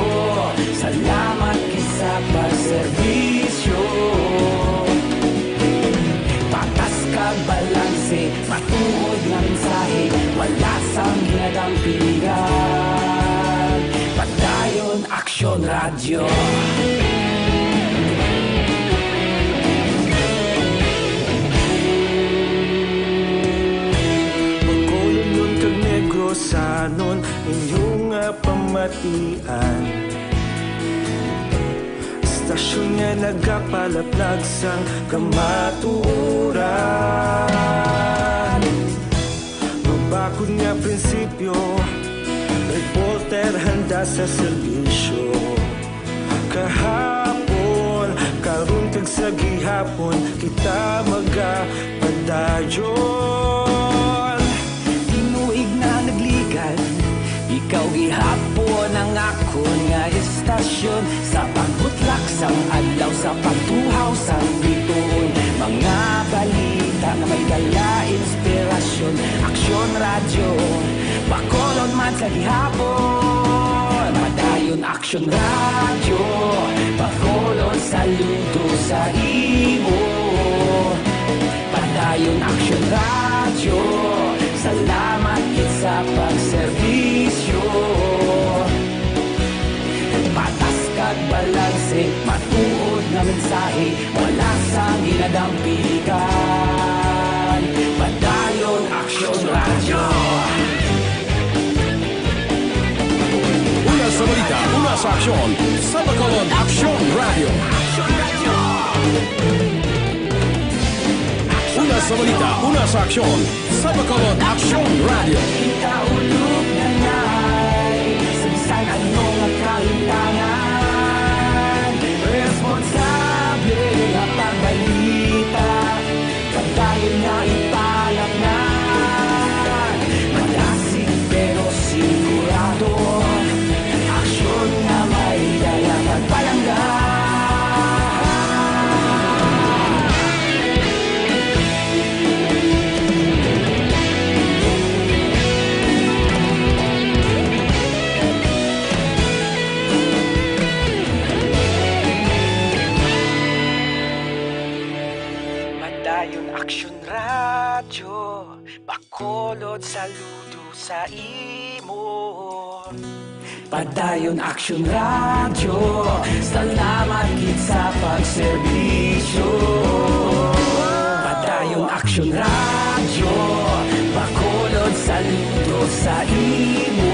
salamat gid sa pagserbisyo. Patas kag balanse, matuod nga mensahe, wala sang ginadampigan. Padayon Aksyon Radyo. Bacolod kag Negros, sanon inyo nga pamatian. Istasyon nga nagapalaplag sang kamatuoran. Mabakod nga prinsipyo, reporter handa sa serbisyo. Kahapon, karon kag sa gihapon, kita magapadayon. Tinuig na nagligan, ikaw gihapon ang akon nga istasyon. Sa pagbutlak sang adlaw, sa pagtuhaw sang bituon, mga balita nga may dala inspirasyon. Aksyon Radyo, Bacolod man sa gihapon. Padayon Aksyon Radyo, Bacolod, saludo sa imo. Padayon Aksyon Radyo, salamat gid sa pagserbisyo. Patas kag balanse, matuod nga mensahe, wala sang ginadampigan. Padayon Aksyon Radyo. Una sa balita, una sa aksyon, sa Bacolod Aksyon Radyo. Una sa balita, una sa aksyon, sa Bacolod Aksyon Radyo. Ikaulog na ngay, sa bisan ano nga kahitangan, responsable nga pagbalita, kag dayon nga ipalapngan. Madasig pero sigurado, aksyon nga may dala kag palangga. Saludo sa imo. Padayon Action Radio, salamat gid sa pagserbisyo. Padayon Action Radio, Bacolod, saludo sa imo.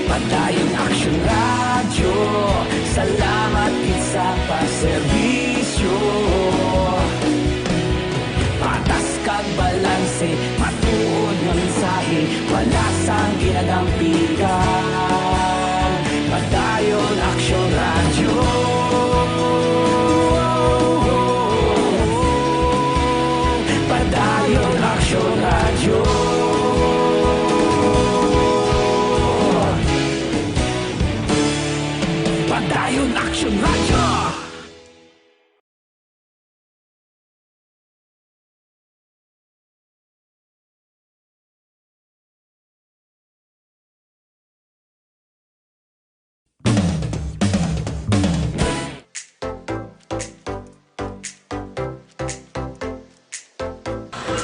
Padayon Action Radio, salamat gid sa pagserbisyo. Patas kag balanse, matuod nga mensahe, wala sang ginadampigan. Padayon Action Radio. Padayon Action Radio. Padayon Action Radio.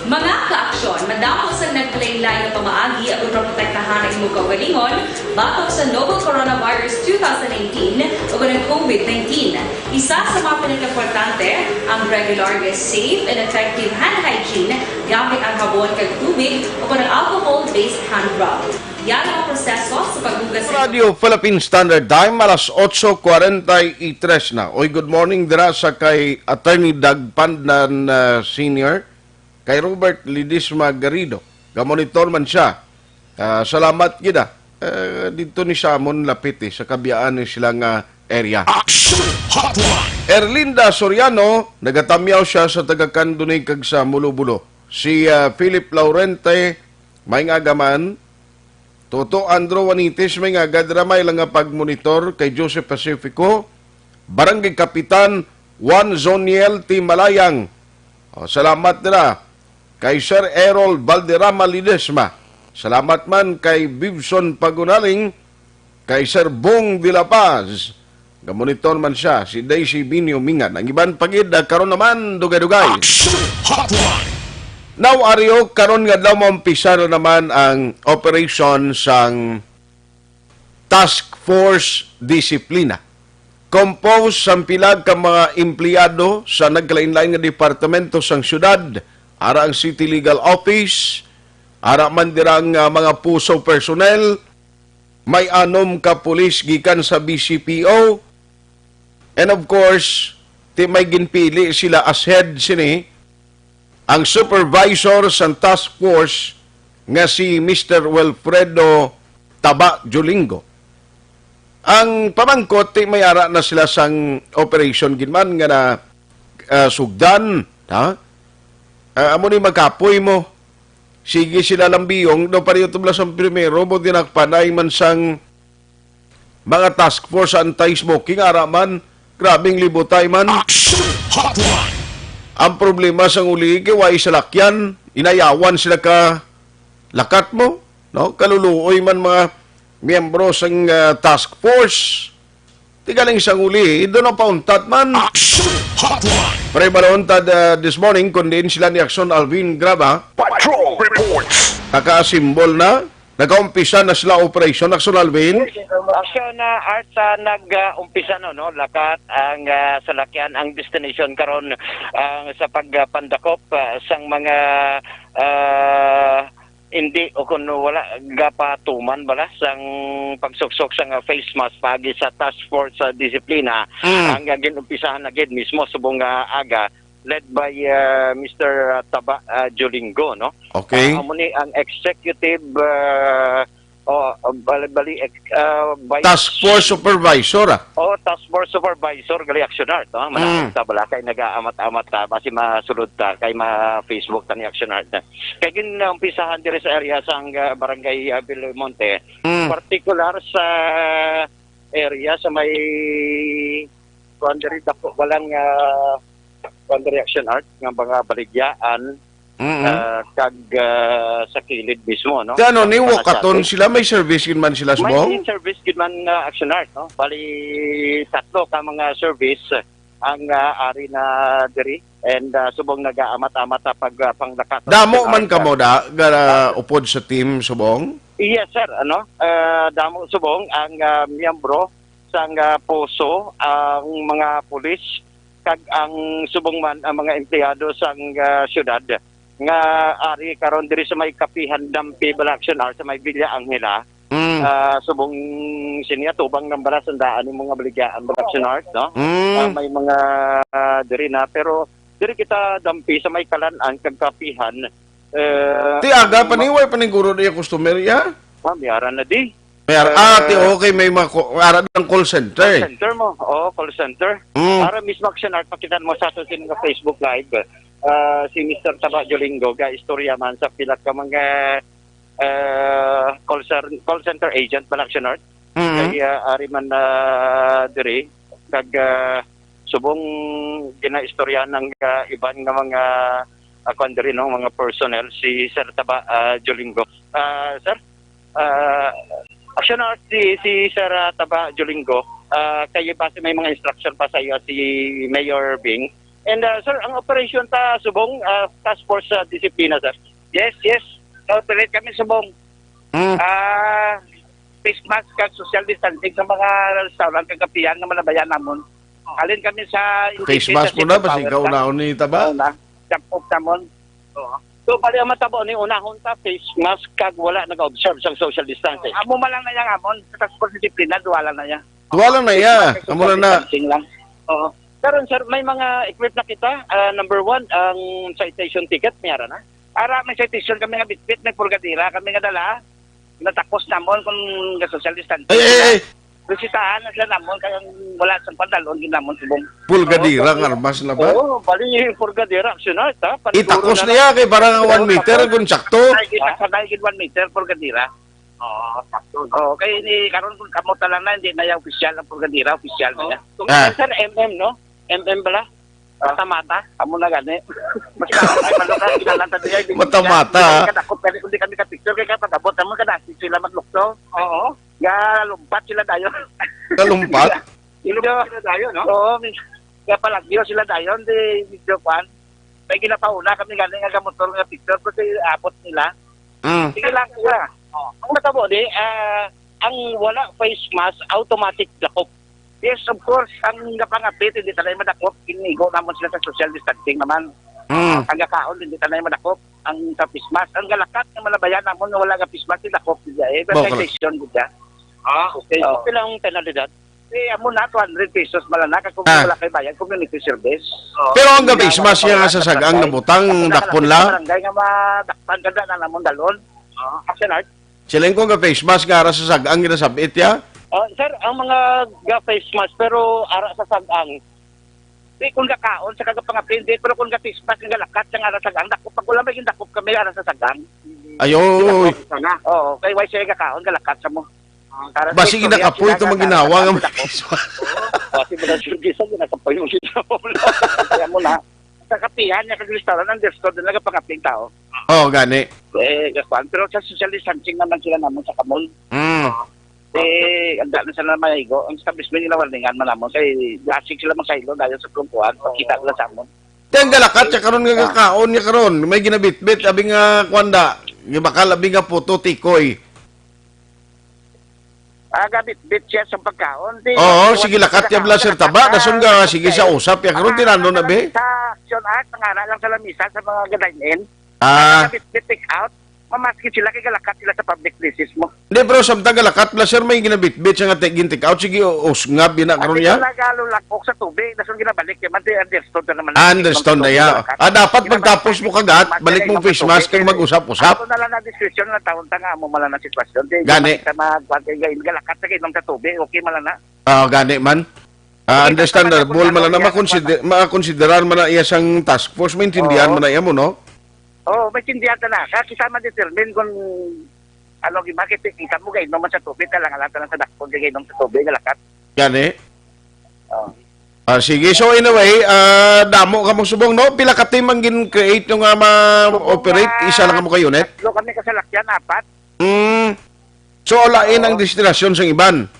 Mga ka-aksyon, madamo sang naglain-lain nga pamaagi aron maprotektahan ang imo kaugalingon batok sa novel coronavirus two thousand nineteen o ang COVID nineteen. Isa sa mga pinakaimportante ang regular nga safe and effective hand hygiene gamit ang habon kag tubig o ang alcohol-based hand rub. Yara ang proseso sa paghugas sa Radio Philippine Standard Time, alas otso cuarenta y tres na. Oy, good morning dira sa kay Attorney Doug Pandan, uh, Senior, kay Robert Ledesma Garrido. Gamonitor man siya. Ah, salamat gid, ah. Eh, dito ni Samon lapit, eh, sa kabiyaan ni sila nga area. Action Hotline. Erlinda Soriano, nagatamyaw siya sa taga Candoni kag sa Mulobulo. Si, ah, Philip Laurente, may nga agaman. Toto Andro Wanitis, may nga gadramay lang nga pagmonitor kay Joseph Pacifico, Barangay Kapitan Juan Zoniel T. Malayang. O, salamat nila kay Sir Errol Valderrama Ledesma. Salamat man kay Bibson Pagunaling, kay Sir Bong de la Paz. Gamonitor man siya, si Daisy Binio Mingan. Ang iban pa gid, ah, karon naman, dugay-dugay. Action Hotline. Now, Ario, karon nga daw maumpisa na naman ang operation sang Task Force Disiplina. Composed sang pila ka mga empleyado sa nagkalain-lain nga departamento sang syudad, ara ang City Legal Office, ara man dira ang, ah, mga puso personnel, may anom ka pulis gikan sa B C P O, and of course, ti may ginpili sila as head sini, ang supervisor sang task force nga si Mister Wilfredo Taba Jolingo. Ang pamangkot, ti may ara na sila sang operation gid man nga na, ah, sugdan, ha? Ah, amo ni magkapoy mo. Sige sila lang biyong, daw pareho tubla sang primero, mo dinakpanay man sang mga task force anti-smoking, ara man, grabing libutay man. Action Hotline. Ang problema sang uli, kay way salakyan, inayawan sila ka lakat mo, no? Kaluluoy man mga miyembro sang, ah, task force. Ti galing sang uli, doon ang pauntat man. Action Hotline. Pre, balon ta, ah, this morning, kung diin sila ni Action Alvin Graba. Patrol Reports. Naka-assemble na. Nagaumpisa na sila operation, Action Alvin? Action, ah, Art, ah, nag, ah, umpisa, no, no? Lakat ang, ah, salakyan, ang destination karon, ah, sa pagpandakop, ah, sang mga, ah, hindi o kung wala gapatuman bala sang pagsuksok sang, ah, face mask paagi sa task force sa disiplina. Mm. Ang, ah, ginumpisahan na gid mismo subong nga aga, led by, ah, Mister Taba, ah, Jolingo, no? Okay. Ah, amo ni ang executive, ah, o, bali-bali, ex-, ah, vice Task Force Supervisor, ah. Oh, Task Force Supervisor, gali, Action Art, no? Mm. Manakot ta bala kay nag-aamat-amat ta, basi masulod ta kay ma-Facebook ta ni Action Art. Kay ginaumpisahan diri sa area sang, ah, Barangay, ah, Belmonte, Mm. partikular sa area sa may kuan diri, dako, walang, ah, kuan diri, Action Art, nga mga baligyaan, Mm-mm. ah, kag, ah, sa kilid mismo, no? Ti ano, ni Sa mga wakaton shuttle. Sila, may service gid man sila, May subong? Service gid man, ah, Action Art, no? Bali, tatlo ka mga service ang, ah, ari na diri. And, ah, subong nagaamat-amat sa pag, ah, panglakat sa Damo National man Guard. kamo da, ga, Ah. upod sa team subong? Yes, sir. Ano? Ah, damo subong ang, ah, miyembro sang, ah, poso, ang mga pulis, kag ang subong man ang mga empleyado sang, ah, syudad nga ari karon diri sa may Kapihan Dampi, Balaction Art, sa may Villa Angela. Mm. Ah, subong sini, atubang ng bala, sandaan yung mga baligya ang Balaction Art, no? Mm. Ah, may mga, ah, diri na, pero diri kita dampi sa may Kalan-an kag Kapihan. Eh, Ti aga pa ang ni, way pa ning guro niya customer, ya? Ah, may ara na di. May ara, ah, ti, Eh, okay, may mga ko-, ara ng call center. Call center mo. Oo, call center. Mm. Para mismo Action Art, pakita mo sa ato sa inyong Facebook Live. Ah, si Mister Taba Jolingo, ga istorya man sa pila ka mga, ah, call cer-, call center agent man, Action Art. Mm. Kay, ah, ari man, ah, diri, kag, ah, subong ginaistorya ng, ah, iban nga mga, ah, kuwan diri, no, mga personnel, si Sir Taba, ah, Jolingo. Ah, sir, ah, Action Art, si, si Sir, ah, Taba Jolingo, ah, kay base may mga instruction pa sa iyo si Mayor Bing. And, ah, sir, ang operation ta subong, ah, task force sa disiplina, sir. Yes, yes. Operate kami subong. Mm. Ah, face mask kag social distancing sa mga restaurant kag kapihan nga malabayan namon. Halin kami sa Face mask po na, basi ikaw unahon ni Taba? Oo na. Jump off namon. Oo. So, bali ang matabo ni unahon ta face mask kag wala nag-observe sang social distancing. Amo man lang na yang amon sa task force disiplina, duha lang na ya. Duha lang na ya. Face mask kag Amo social lang na. distancing lang. Oo. Karon, sir, may mga equip na kita. Ah, number one, ang citation ticket, may ara na. Ara, may citation kami nga bitbit, may pulgadira kami nga dala. Natakos namon kung ga social distancing Ay, ay, sila. ay. Resitahan na sila namon, kaya wala sa pandalon, yun namon subong. Pulgadira Oo, nga armas na ba? Oo, bali, pulgadira, Action Art, ha? Paniguro Itakos na niya lang. kay para nga one meter, kung sakto. Ay, kita sa dahil one meter, pulgadira. Oo, sakto. Oo, kay ni, karon kung kamot na lang na, hindi na yung opisyal ang pulgadira, opisyal na Oo. yan. Kung Ah. sir, M M, no? M M bala? Ah. Mata-mata, amo na gani. Mas ay, ano ka, kinalanta niya, hindi Mata-mata. Hindi kami kadakop, kaya kung di kami ka-picture, kaya kapag abot naman, kadasi sila maglukso. Oo. Nga, lumpat sila dayon. Kalumpat? Medyo, Lumpat sila dayon, no? Oo, may, kaya palagyo sila dayon, di, medyo kwan. May ginapauna kami gani nga gamotor nga picture, kasi abot nila. Mm. Sige lang, sige lang. Oh. Ang matabo di, ah, ang wala face mask, automatic dakop. Yes, of course, ang gapangapit, hindi tanay madakop, inigo namon sila sa social distancing naman. Mm. Ang gakaon, hindi tanay madakop. Ang sa face mask, ang galakat nga malabayan namon nga wala nga face mask, dakop siya. Eh, Bukol. Station gud siya. Ah, okay. Oh. Pila ang penalidad? Eh, amo na, two hundred pesos man lang na, kag kung Ah. wala kay bayad, community service. Oh. Pero ang face mask niya nga sa sag-ang nabutang, dakpon lang? Barangay nga madakpan, ganda na namon dalon. Ah, Action Art. Siling ko nga face mask nga ara sa sag-ang ginasabit ya? Ah, sir, ang mga ga face mask, pero ara sa sag-ang. Di, kung gakaon sa kagapangapin, di, pero kung ga face mask, nga lakat sa ara sa sag-ang, dakop, pag wala may gindakop kami, ara sa sag-ang. Ayo. Sana. Oo, kay why siya gakaon, galakat sa mo. Ah, para Basi sa istorya, ginapoy sila ito nga maginawa nga galakat sa may dakop. Face mask. Oo, basi mo na sure, gisa, ginapoy mo ginawa. Kaya mo na, sa kapihan niya, kag restaurant, understood na nagapangapin tao. Oh, gani. Eh, gakuan. Pero sa social distancing naman sila naman sa kamon. Mm. Eh, ang dami sila maigo. Ang establishment nila, warningan man namon. Kay, lasig sila makahilo dahil sa kung kuan. Pagkita nila sa amon. Ti ang galakat siya karon nga Ah. kakaon niya karon. May ginabitbit, abi nga, kuan da. Gibakal, abi nga puto, tikoy. Ah, gabitbit siya sa pagkaon. Di, Oo, wala sige, lakat siya bala, sir, taba. Dason nga, sige, sa usap, ya karon, Ah, tinanon na, be? Sa Action Art, nangara lang sa lamisa sa mga ga-dine-in. Ah. Gabitbit take out. Mamaski sila kay galakat sila sa public places mo. Hindi, pero samtang galakat bala, sir, may ginabitbit siya nga take, gin-take out. Sige, usngab, yun na, karon niya. Nagalulakok sa tubig, dason ginabalik, kaya man, di understood na naman. Ah, understood na, ya. Galakat. Ah, dapat pagtapos mo kagat, balik mo face mask, kay mag-usap-usap. Ako na lang na discretion na taon ta nga, amo man lang na sitwasyon. Di, Gani. Sa mga, galakat sa kainom sa tubig, okay man lang na. Ah, gani man. Ah, Sige, understandable sa mga man lang na kuwan, makonsider-, makonsiderar man na iya sang task force, maintindihan Oo. man na iya mo, no? Oo, maintindihan ta na. Kaya kita ma-determine kung ano, di ba, kita, kita mo, gainom man sa tubig, talangalan ta lang sa dakpon, kay gainom sa tubig, galakat. Gani? Oo. Ah, sige. So, anyway, ah, damo ka mong subong, no? Pila ka team ang gin-create yung, ah, ma-operate? Subong, ah, Isa lang ka mo ka unit? Tatlo kami kasalakyan, apat. Mm. So, lain ang Oo. destinasyon sang iban?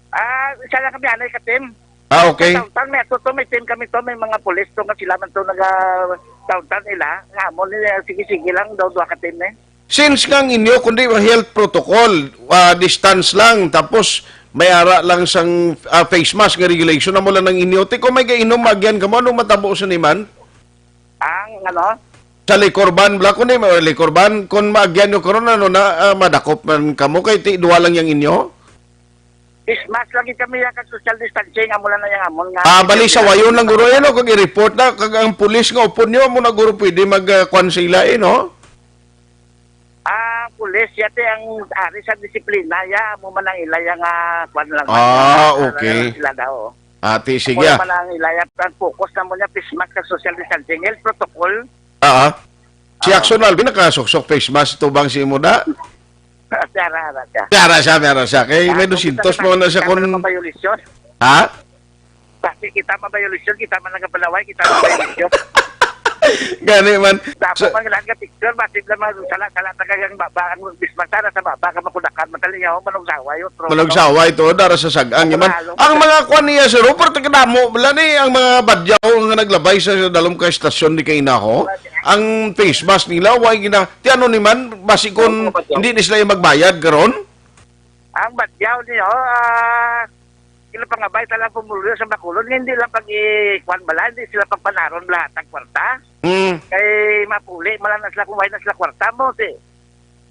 Ah, isa lang kami, anay ka team. Ah, okay. Sa downtown, may ato to, may team kami to, may mga pulis to nga sila man to naga downtown nila. Nga mo ni, sige, sige lang daw, duha ka team eh. Since nga ang inyo, kundi ang health protocol, ah, distance lang, tapos may ara lang sang, ah, face mask nga regulation, amo lang ang inyo. Ti kung may gainom, magyan ka mo, anong matabo sa niman? Ang ano? Sa liquor ban, bla, kundi may liquor ban, kung maagyan nyo karon, ano na, ah, madakop man kamo, kay ti, duha lang yang inyo? Face mask lagi kami ya kag social distancing, amo lang na yang amon nga. Ah, bali sa wayon lang guro, eh, no? Kag i-report na, kag ang pulis nga upod nyo, amo na guro pwede mag, ah, kwan sa ila, eh, no? Ah, pulis, yate ang ari sa disiplina, ya, amo man ang ila ya nga kwan lang. Ah, ah, okay. Sila daw. Ati, sige, ah. Amo man ang ila ya, ang focus na mo niya, face mask kag social distancing, health protocol. Ah, ah. Si Ah. Action Alvin, nakasuksok face mask, tubang si imo da? Tiara, ara siya. Tiara siya, tiara siya. Kay may Kaya, dosyentos kung mo na siya kita kun man mabayolisyon. Ha? Basi kita mabayolisyon, kita man nagapalaway, kita mabayolisyon. Gani man. Dapat So man lahat nga picture, basi lang man sala-sala, taga ang baba, ang bismata na sa baba, ka makudakan, matalingaw, manugsaway, otro, Manugsaway to, dara sa sag-ang man. Ang mga kwan niya, sir, oh, pero tagadamo, wala ni, ang mga badyaw nga naglabay sa, sa dalom ka estasyon ni Kainaho, ang face mask nila, way gina-, ti ano ni man, basi kun Ang mga badyaw. hindi ni sila yung magbayad karon? Ang badyaw niyo, ah, sila pangabay talang pumulyo sa Bacolod, nga hindi lang pag-i-, kwan bala, hindi sila pagpanaron lahat ang kwarta. Mm. Kay mapuli, mala na sila kung wala na sila kwarta mo, si,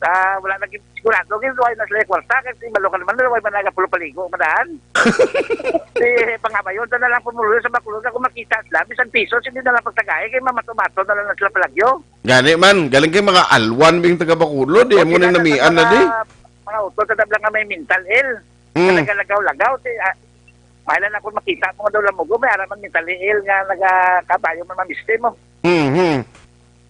ah, wala na gid, sigurado gid, wala na sila kwarta, kasi malo ka naman, wala man nagapulupaligo, madaan. Si pangabayon, ta na lang pumulyo sa Bacolod, kung makita sila, bisan piso, hindi na lang pagtagay, kay mamato-mato na lang na sila palagyo. Gani man, galing kay mga alwan bing taga Bacolod, eh, O, mo sila na na namian na mga, di. mga utol, sa tabla nga may mental ill. Mm. Talaga lagaw-lagaw, ti, ah, mahala na kung makita mo nga daw lamugo, may araman mentally ill nga nagakabayo man mamisti mo. Mhm.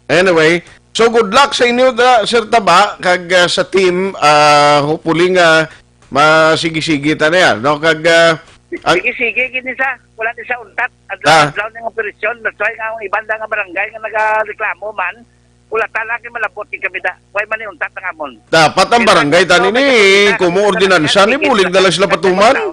Anyway, so good luck sa inyo, da, Sir Taba, kag, ah, sa team, ah, hopefully nga masigi-sigi ta na yan, no? Kag, ah, ang Sige-sige, gini sa, wala din sa untat. Adlaw-adlaw ning operasyon. That's why nga ang iban da nga barangay nga nagareklamo man, wala ta lagi malabot ni kami da. Why man ni untat ang amon? Dapat ang barangay tani ni, kumo ordinansa ni, bulig na lang sila patuman.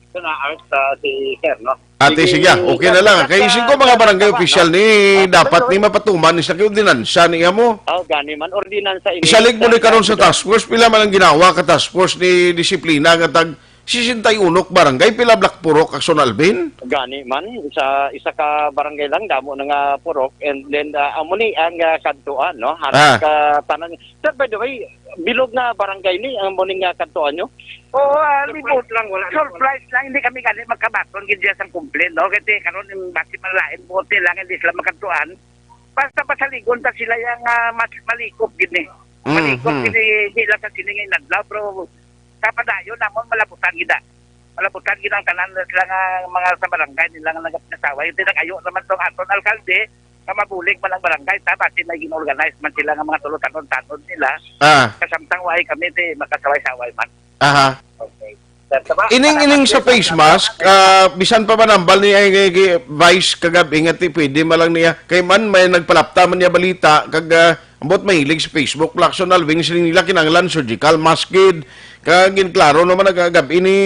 Ito na, Art, ah, si Sir, no? Ate, sige, okay na lang. Kay isin ko mga barangay official ni, dapat ni mapatuman ni sa kay ordinansa ni amo. Oh, gani man, ordinansa ini. Isalig mo ni karon sa task force, pila man ang ginawa ka task force ni disiplina nga tag sesenta y uno ka barangay, pila Black Purok, Action Alvin? Gani man, sa isa ka barangay lang, damo na nga purok, and then, ah, amo ni ang, ah, kadtuan, no? Halos Ah. ka tanan. Sir, by the way, bilog nga barangay ni, ang amo ni nga kadtuan nyo? Oo, ah, Surprise libot. lang, wala na. Surprise lang, hindi kami gani magkabaton gid diya sang complaint, no? Kasi karon yung basi malain buot nila, hindi sila magkadtuan. Basta pasaligon ta sila yang, ah, mas malikop gid ni. Mm, Malikop mm. gid ni, di lang sa sini nga inadlaw, pero kapadayon namon malabutan gid, ah. Malabutan gid ang tanan sila nga mga sa barangay nila nga nagapinasaway. Yung tinag-ayo naman tong aton alkalde, nga mabulig man ang barangay, ta, basi may gin-organize man sila nga mga tulo tanon-tanon nila. Ah. Kasamtang waay kami, di makasaway-saway man. Aha. Okay. Sir, tama. Ining, Salamat, ining sa sir. Face mask, ah, bisan pa man hambal ni ay, ay, ay, Vice kagabi nga ti, pwede man lang niya. Kay man, may nagpalapta man niya balita, kag, ah, ambot mahilig sa Facebook, Lakson Alvin, sila nila kinahanglan surgical mask gid. Kag ginklaro naman nagagabi ni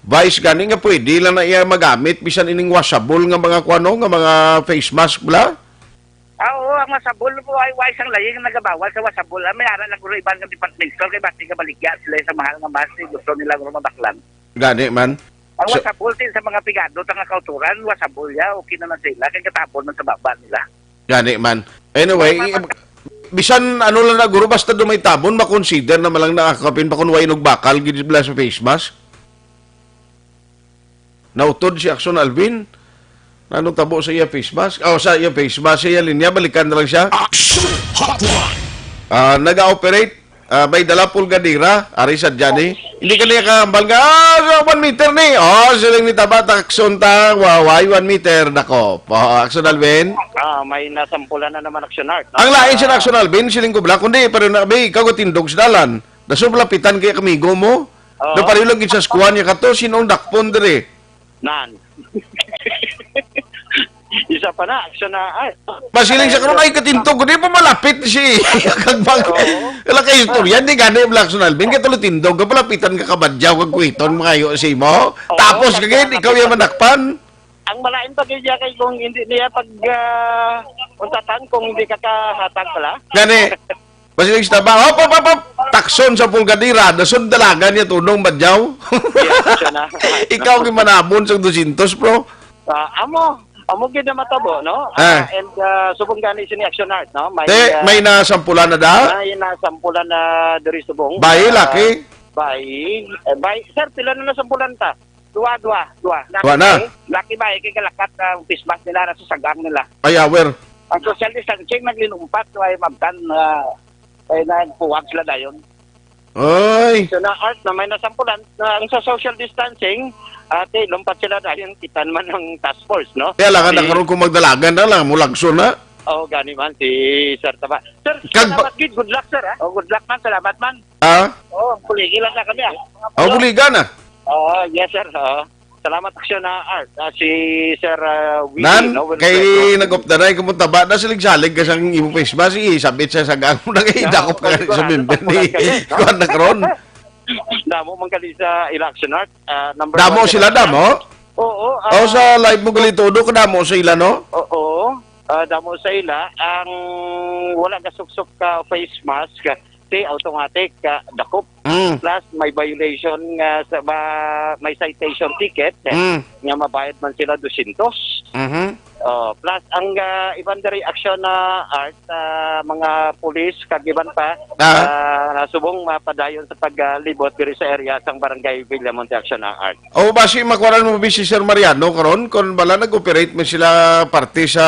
Vice gani nga pwede lang na iya magamit bisan ining washable nga mga kuano, nga mga face mask bla? Ah, oo, ang wasabol po ay, ay isang layi nga nagabawal sa wasabol. Ah, may ara lang guro iban nga department store kay bati ka baligya sila sa mahal nga mas, eh, gusto nila guro mabaklan. Gani man. Ang So wasabol din sa mga pigado ta nga kauturan, wasabol ya, okay naman sila, kay katabon man sa baba nila. Gani man. Anyway, Mama- i- bisan ano lang na guro, basta do may tabon, makonsider naman lang na kapin pa kung way inog bakal gid bla sa face mask. Nautod si Action Alvin. Nanong tabo sa iya face mask? Oh, sa iya face mask, sa iya linya, balikan na lang siya. Action Hotline. Ah, naga-operate, ah, may dala pulgadira, ari sa Johnny. Hindi ka niya kahambal nga, ah, one meter ni. Oh, siling ni Taba, takson ta, wa-, why one meter, dako. Oh, Action Alvin. Ah, may nasampulan na naman Action Art, no? Ang lain siya na Ah, Action Alvin, siling ko bla, kundi, pero na, be, ikaw gatindog sa dalan. Daso lapitan kay kamigo mo. Oo. Napaliw lang gid sa skuan niya kato, sinong dakpon diri? Nan. Is Sa pa na, action na, ay. Masiling sa karon, ay, katindog, di pa malapit si Kagbang. Oo. Wala kay istorya, di gani, Black Sun Alvin, kay tulo tindog, kapalapitan ka kabadyaw, kag kuhiton, mga iyo, si mo. Oo, Tapos, kag kagid, ikaw yung manakpan. Ang malain pa gid niya kay kung hindi niya pag, ah, untatan, kung hindi ka kahatag pala. Gani, masiling sa taba, hop, hop, hop, hop, takson sa pulgadira, nasod dalagan niya tunong badyaw. Yes, siya na. Ikaw, gimanabon sa dosyentos, bro. Ah, amo, amo gid na matabo, no? Ah. Ah, and, ah, subong gani sini Action Art, no? May, Te, ah, may nasampulan na da? May nasampulan na diri subong. Bayi, Ah, laki? Bayi. Eh, bayi. Sir, pila na nasampulan ta? Dua, dua, dua. Laki Dua na? Bayi. Laki bayi, kay galakat ang pismas nila na sa sagang nila. Ay, awer. Ang social distancing, naglinumpat, so ay mabtan, ah, ay nagpuwag sila dayon. Oy. So, na art na may nasampulan, na ang sa social distancing, ate, lumpat sila dahil kita naman ng task force, no? Kaya lang, Di- nakaroon kung magdalagan na lang, mulagso na. Oo, gani man, si Sir Taba. Sir, Kag- salamat gid. Good luck, sir, ha? Oh, good luck man, salamat man. Ha? Oh, buligi lang na kami, ah. Oh, buligan na. Oo, yes, sir. Oo. Salamat, Aksyon na Art. Ah, si Sir, ah, Willie, Nan, no, Wilfredo. Kay nag-updanay, kung taba na, salig-salig ka sang imo face mask, isabit sa sagang mo na kay No, dakop ka sa sigurado, member ni pagpunan ka, no? Kuan na karon. Damo man gali sa ila Action Art. Ah, number Damo one sila, sila. Damo? Oo, O, ah, sa live mo gali todo, kadamo sa ila, no? Oo. Ah, damo sa ila. Ang wala ka suksok ka face mask, si automatic ka dakop. Mm. Plus, may violation nga sa, ma-, may citation ticket, eh, Mm. nga mabayad man sila dosyentos. Mhm. Oh, plus, ang, ah, iban diri action na art, ah, mga pulis, kag iban pa, Ah. ah, nasubong mapadayon sa paglibot diri sa area sang Barangay Villamonte Action na Art. O, basi makuwaran mo bi si Sir Mariano karon, kung bala nag-operate man sila parte sa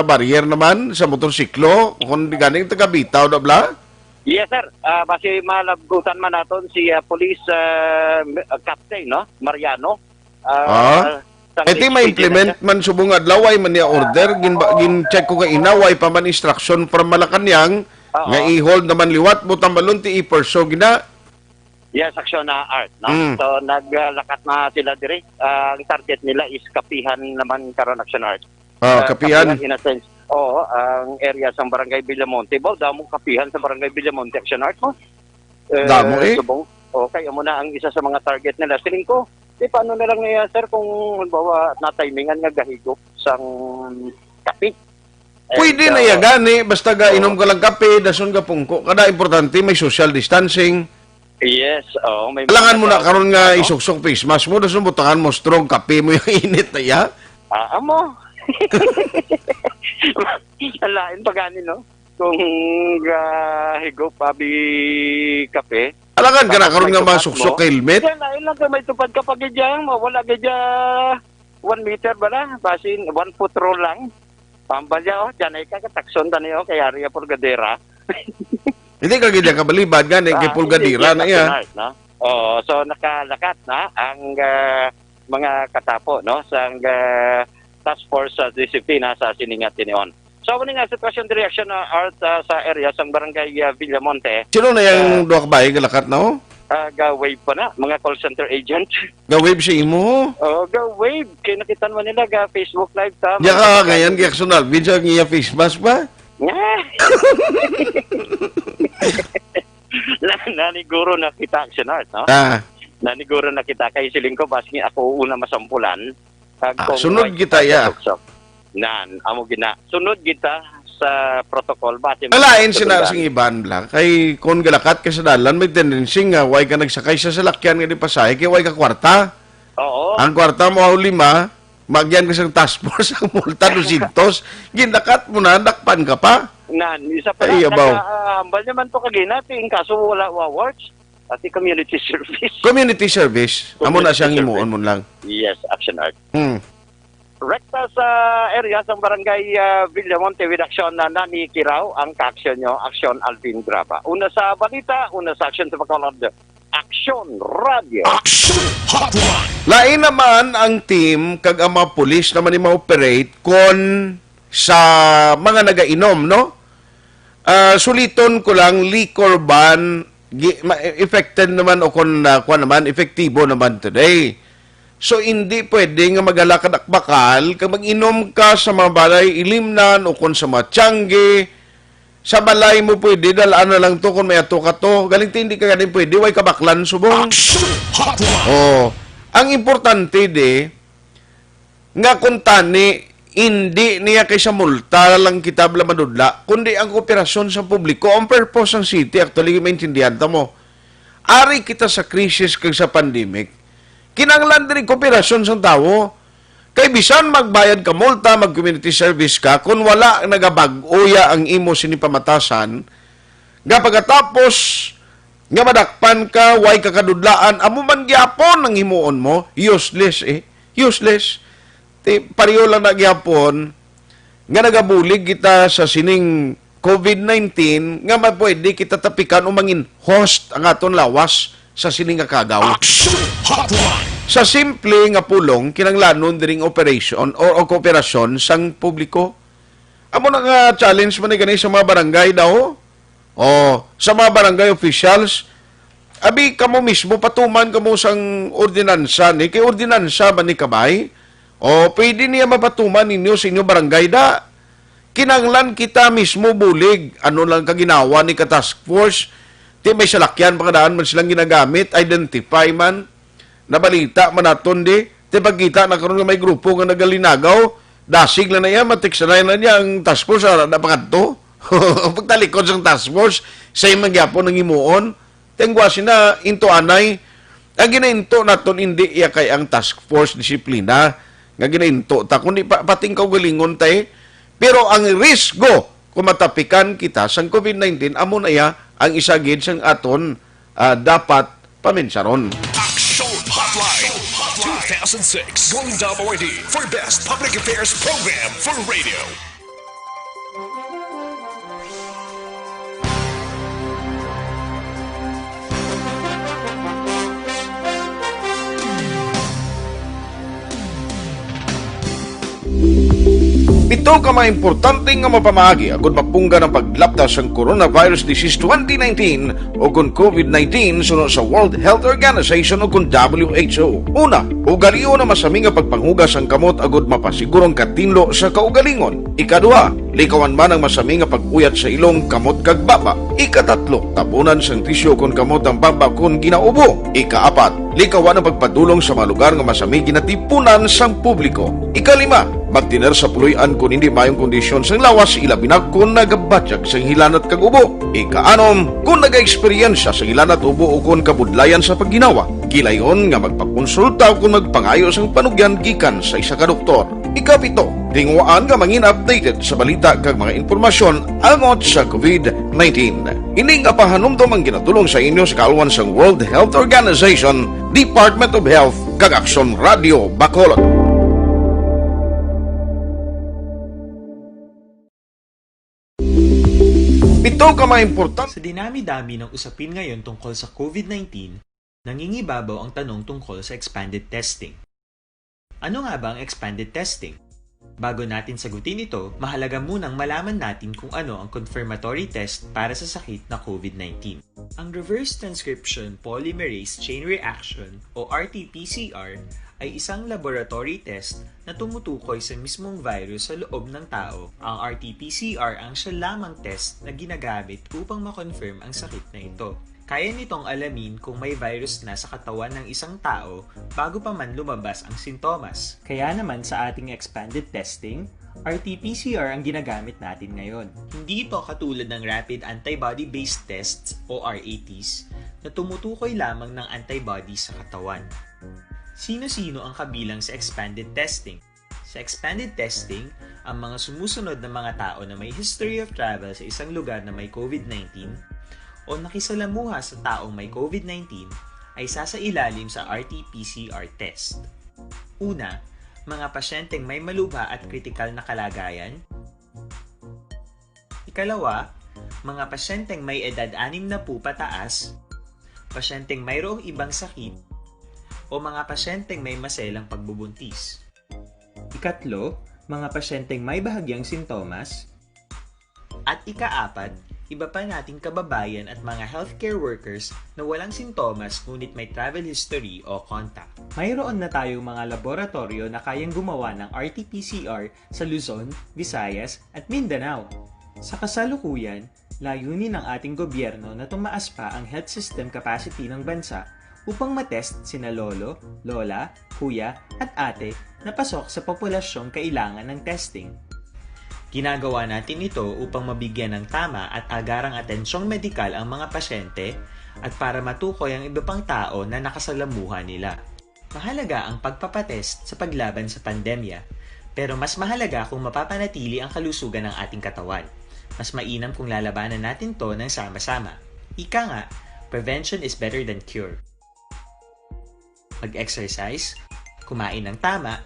barrier naman, sa motorsiklo, kung di ganing taga Bitaw na bla? Yes, sir. Ah, basi malabutan man naton si, ah, police, ah, captain, no? Mariano. Ah, Ah. sang Iti H P D ma-implement na siya. Man subong adlaw, way man niya order, gin-, gin-check ko kay ina, way pa man instruction from Malacañang, Oo. Nga i-hold naman liwat, butang balon ti i-pursue gina. Yes, Action na Art, no? Mm. So, naglakat na sila diri. Ah, ang target nila is Kapihan naman karon, Action Art. Ah, Ah, Kapihan. Kapihan, in a sense. Oo, ang area sa Barangay Villamonte. Baw, damo Kapihan sa Barangay Villamonte, Action Art, no? Eh, Damo, eh. Subong. Okay, amo na ang isa sa mga target nila. Siling ko, di paano na lang niya, sir, kung, halimbawa, natimingan nga gahigop sang kape? Pwede And, na uh, iya gani, basta ga oo. Inom ka lang kape, dason ka pungko. Kada importante, may social distancing. Yes, oo, may Kailangan mga mo na tao karon nga na, no? Isuksok face mask mo, dason butangan mo strong kape mo yung init na iya. Ah, amo. Ang lain pa gani, no? Kung, ah, higop, abi, kape. Kailangan ka na karon nga Tapos may tupad masuksok mo. Helmet. Yan, lain lang kung may tupad ka pa gid yan, mawala gid yan. One meter ba na? Basin, one foot rule lang. Pambalya, oh, dyan ay ka, katakson tani, oh, kay Aria Purgadera. Hindi ka gid kabalibad gani, kay Ah, Purgadera hindi, na iya. National, no? Oo, so nakalakat na ang, ah, mga katapo, no, sang, ah, task force sa disiplina sa siningat tinion. So, amo ni nga sitwasyon, direksyon na Art, ah, sa area sang barangay, ah, Villamonte. Sino na yung Ah. Duha ka bayi galakat na, oh? Ah, ga-wave pa na, mga call center agent. Ga-wave sa imo? Oh, ga-wave. Kay nakita naman nila ga Facebook Live ta. Diya ka, Mga ngayon, kaya Action Alvin sa iya face mask ba? Nga. Na, naniguro na kita, Action Art, no? Ah. Naniguro na kita kay siling ko, basing ako una masampulan. Kag Ah, kung sunod may kita, ya. Suksok. Nan, amo gina. Sunod kita sa protocol. Base mo Alain sa sila tandaan. Sing iban lang. Kay kung galakat ka sa dalan, may tendency nga way ka nagsakay sa salakyan nga di pasahe, kay way ka kwarta. Oo. Ang kwarta mo, aw lima, magyan ka sa task force, ang multa, dosyentos. Ginakat mo na, dakpan ka pa. Nan, isa pa Ay, lang, yabaw. Naka, ah, hambal naman to kagina, ti, in kaso wala wa works, ati community service. Community service. Amo na Community siyang service. Himuon mo lang. Yes, Action Art. Hmm. Rekta sa area sa barangay, ah, Villamonte with action na Nani Kirao ang kaaksyon nyo, Action Alvin Graba. Una sa balita, una sa aksyon sa Bacolod, Action Radio. Action Hotline. Lain naman ang team kag ang mga pulis naman ni ma-operate kon sa mga nagainom, no? Ah, suliton ko lang, liquor ban, gi-, ma-, effective naman o kon, ah, kuwan naman, epektibo naman today. So, hindi pwede nga magala ka dakbakal kag mag-inom ka sa mga balay ilimnan o kon sa mga tiyangge. Sa balay mo pwede, dalaan na lang to kung may ato ka to. Galing ti hindi ka ganin pwede, way kabaklan subong. Action Hotline! Oh, ang importante di, nga kung tani, hindi niya kay sa multa lang kita bala madudla, kundi ang kooperasyon sa publiko, ang purpose sang city, actually, maintindihan ta mo. Ari kita sa krisis kag sa pandemic, kinahanglan diri kooperasyon sang tawo. Kay bisan magbayad ka multa, mag-community service ka, kung wala nagabag-o ya ang imo sini pamatasan, nga pagkatapos nga madakpan ka, way ka kadudlaan, amo man gyapon ang himuon mo, useless eh. Useless. Ti, pareho lang na gyapon nga nagabulig kita sa sining covid nineteen nga mapwede kita tapikan o mangin host ang aton lawas sa sini nga kagaw. Action Hotline! Sa simple nga pulong, kinanglanon diring operation o, o kooperasyon sang publiko. Amo na nga challenge man ni gani sa mga barangay daw. O, sa mga barangay officials, abi kamo mismo, patuman kamo sang ordinansa ni. Kay ordinansa man ni kabay. O, pwede niya mapatuman ninyo sa inyo barangay da. Kinanglan kita mismo bulig. Ano lang ka ginawa ni ka task force? Ti may salakyan pa kadaan man silang ginagamit, identify man. Nabalita man naton di. Ti pagkita na karon nga may grupo nga nagalinagaw, dasig lang na iya, matiksanay na niya ang task force, ara na pangadto. Pagtalikod sang task force, sa man gyapon ang himuon. Tengwa sina into anay. Ang ginainto naton hindi iya kay ang task force disiplina nga ginainto ta, kundi pa, pating kaugalingon ta eh. Pero ang risgo kung matapikan kita sang covid nineteen, amo na iya ang isa gid sang aton, ah, dapat paminsaron. Action Hotline two thousand six Golden Dome Awardee for Best Public Affairs Program for Radio. Pito ka mga importante nga mapamaagi agud mapunggan ang paglapda sang coronavirus disease twenty nineteen o kon covid nineteen suno sa World Health Organization o kon W H O. Una, ugalion ang masami nga pagpanghugas sang kamot agud mapasiguro ang katinlo sa kaugalingon. Ikaduha, likawan man ang masami nga pag-uyat sa ilong, kamot kag baba. Ikatatlo, tabunan sang tisyu kon kamot ang baba kon ginaubo. Ikaapat, likawan ang pagpadulong sa mga lugar nga masami ginatipunan sang publiko. Ikalima, magtener sa puloy-an kon hindi maayong kondisyon sang lawas, ilabi na kon nagabatyag sang hilanat kag ubo. Ikaanom, kon nagaeksperyensya sang hilanat, ubo o kon kabudlayan sa pagginawa, gilayon nga magpakonsulta o kon magpangayo sang panugyan gikan sa isa ka doktor. Ikapito, tinguhaan nga mangin updated sa balita kag mga impormasyon angot sa covid nineteen. Ini nga pahanumdom ang ginatulong sa inyo sa kaalwan sang World Health Organization, Department of Health, kag Aksyon Radio Bacolod. Pito ka mga importante. Sa dinami-dami ng usapin ngayon tungkol sa covid nineteen, nangingibabaw ang tanong tungkol sa expanded testing. Ano nga ba ang expanded testing? Bago natin sagutin ito, mahalaga munang malaman natin kung ano ang confirmatory test para sa sakit na covid nineteen. Ang reverse transcription polymerase chain reaction o R T P C R ay isang laboratory test na tumutukoy sa mismong virus sa loob ng tao. Ang R T P C R ang siya lamang test na ginagamit upang ma-confirm ang sakit na ito. Kaya nitong alamin kung may virus na sa katawan ng isang tao bago pa man lumabas ang sintomas. Kaya naman sa ating expanded testing, R T P C R ang ginagamit natin ngayon. Hindi ito katulad ng rapid antibody-based tests o R A Ts na tumutukoy lamang ng antibody sa katawan. Sino-sino ang kabilang sa expanded testing? Sa expanded testing, ang mga sumusunod na mga tao na may history of travel sa isang lugar na may covid nineteen o nakisalamuha sa taong may covid nineteen ay sasailalim sa R T P C R test. Una, mga pasyenteng may malubha at kritikal na kalagayan. Ikalawa, mga pasyenteng may edad anim na po pataas, pasyenteng mayroong ibang sakit, o mga pasyenteng may maselang pagbubuntis. Ikatlo, mga pasyenteng may bahagyang sintomas. At ikaapat, Iba pa nating kababayan at mga healthcare workers na walang sintomas ngunit may travel history o contact. Mayroon na tayong mga laboratoryo na kayang gumawa ng R T P C R sa Luzon, Visayas, at Mindanao. Sa kasalukuyan, layunin ng ating gobyerno na tumaas pa ang health system capacity ng bansa upang matest sina lolo, lola, kuya, at ate na pasok sa populasyong kailangan ng testing. Ginagawa natin ito upang mabigyan ng tama at agarang atensyong medikal ang mga pasyente at para matukoy ang iba pang tao na nakasalamuha nila. Mahalaga ang pagpapatest sa paglaban sa pandemya, pero mas mahalaga kung mapapanatili ang kalusugan ng ating katawan. Mas mainam kung lalabanan natin to ng sama-sama. Ika nga, prevention is better than cure. Mag-exercise, kumain ng tama,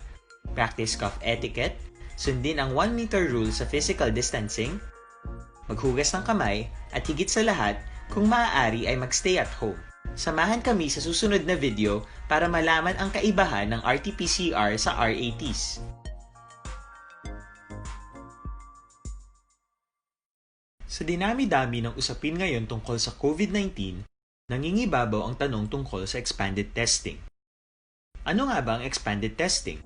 practice cough etiquette, sundin ang one meter rule sa physical distancing, maghugas ng kamay, at higit sa lahat, kung maaari ay mag-stay at home. Samahan kami sa susunod na video para malaman ang kaibahan ng R T P C R sa R A Ts. Sa dinami-dami ng usapin ngayon tungkol sa COVID nineteen, nangingibabaw ang tanong tungkol sa expanded testing. Ano nga ba ang expanded testing?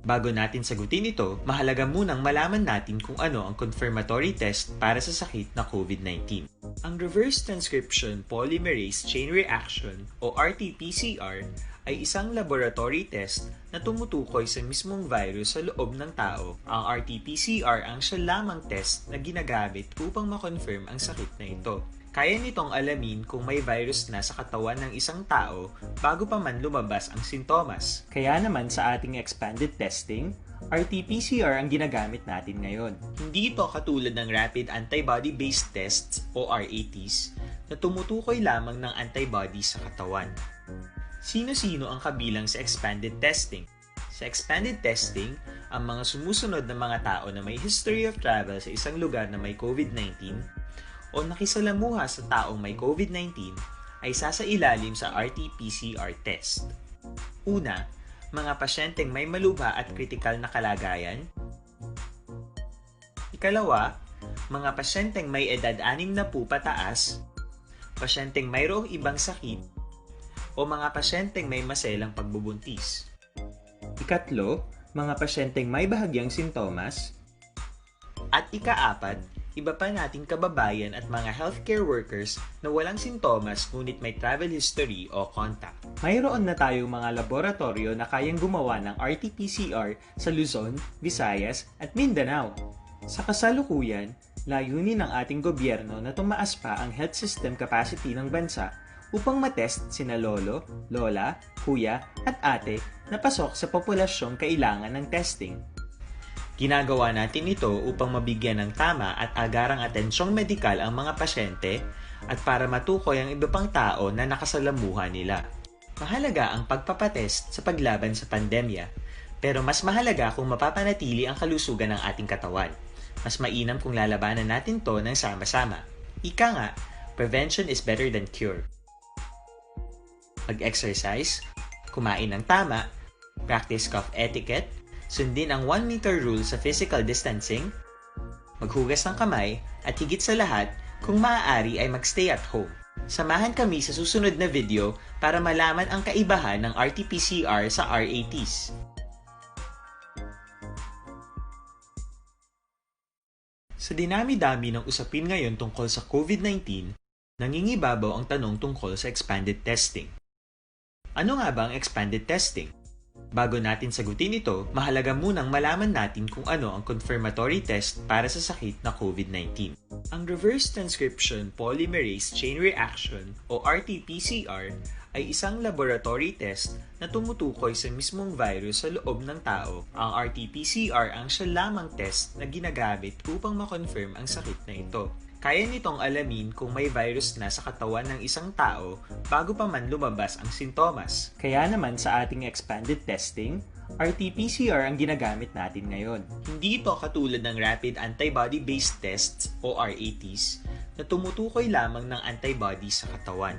Bago natin sagutin ito, mahalaga munang malaman natin kung ano ang confirmatory test para sa sakit na COVID nineteen. Ang reverse transcription polymerase chain reaction o R T P C R ay isang laboratory test na tumutukoy sa mismong virus sa loob ng tao. Ang R T P C R ang siya lamang test na ginagamit upang ma-confirm ang sakit na ito. Kaya nitong alamin kung may virus na sa katawan ng isang tao bago pa man lumabas ang sintomas. Kaya naman sa ating expanded testing, R T P C R ang ginagamit natin ngayon. Hindi ito katulad ng rapid antibody-based tests o R A Ts na tumutukoy lamang ng antibody sa katawan. Sino-sino ang kabilang sa expanded testing? Sa expanded testing, ang mga sumusunod na mga tao na may history of travel sa isang lugar na may COVID nineteen o nakisalamuha sa taong may COVID nineteen ay sasailalim sa R T P C R test. Una, mga pasyenteng may malubha at kritikal na kalagayan. Ikalawa, mga pasyenteng may edad anim na po pataas, pasyenteng mayroong ibang sakit, o mga pasyenteng may maselang pagbubuntis. Ikatlo, mga pasyenteng may bahagyang sintomas. At ikaapat, iba pa nating kababayan at mga healthcare workers na walang sintomas ngunit may travel history o contact. Mayroon na tayong mga laboratorio na kayang gumawa ng R T P C R sa Luzon, Visayas, at Mindanao. Sa kasalukuyan, layunin ng ating gobyerno na tumaas pa ang health system capacity ng bansa upang matest sina lolo, lola, kuya, at ate na pasok sa populasyong kailangan ng testing. Ginagawa natin ito upang mabigyan ng tama at agarang atensyong medikal ang mga pasyente at para matukoy ang iba pang tao na nakasalamuha nila. Mahalaga ang pagpapatest sa paglaban sa pandemya, pero mas mahalaga kung mapapanatili ang kalusugan ng ating katawan. Mas mainam kung lalabanan natin to ng sama-sama. Ika nga, prevention is better than cure. Mag-exercise, kumain ng tama, practice cough etiquette, sundin ang one meter rule sa physical distancing, maghugas ng kamay, at higit sa lahat, kung maaari ay mag-stay at home. Samahan kami sa susunod na video para malaman ang kaibahan ng R T P C R sa R A Ts. Sa dinami-dami ng usapin ngayon tungkol sa COVID nineteen, nangingibabaw ang tanong tungkol sa expanded testing. Ano nga ba ang expanded testing? Bago natin sagutin ito, mahalaga munang malaman natin kung ano ang confirmatory test para sa sakit na COVID nineteen. Ang reverse transcription polymerase chain reaction o R T P C R ay isang laboratory test na tumutukoy sa mismong virus sa loob ng tao. Ang R T P C R ang siya lamang test na ginagamit upang ma-confirm ang sakit na ito. Kaya nitong alamin kung may virus na sa katawan ng isang tao bago pa man lumabas ang sintomas. Kaya naman sa ating expanded testing, R T P C R ang ginagamit natin ngayon. Hindi ito katulad ng rapid antibody-based tests o R A Ts na tumutukoy lamang ng antibody sa katawan.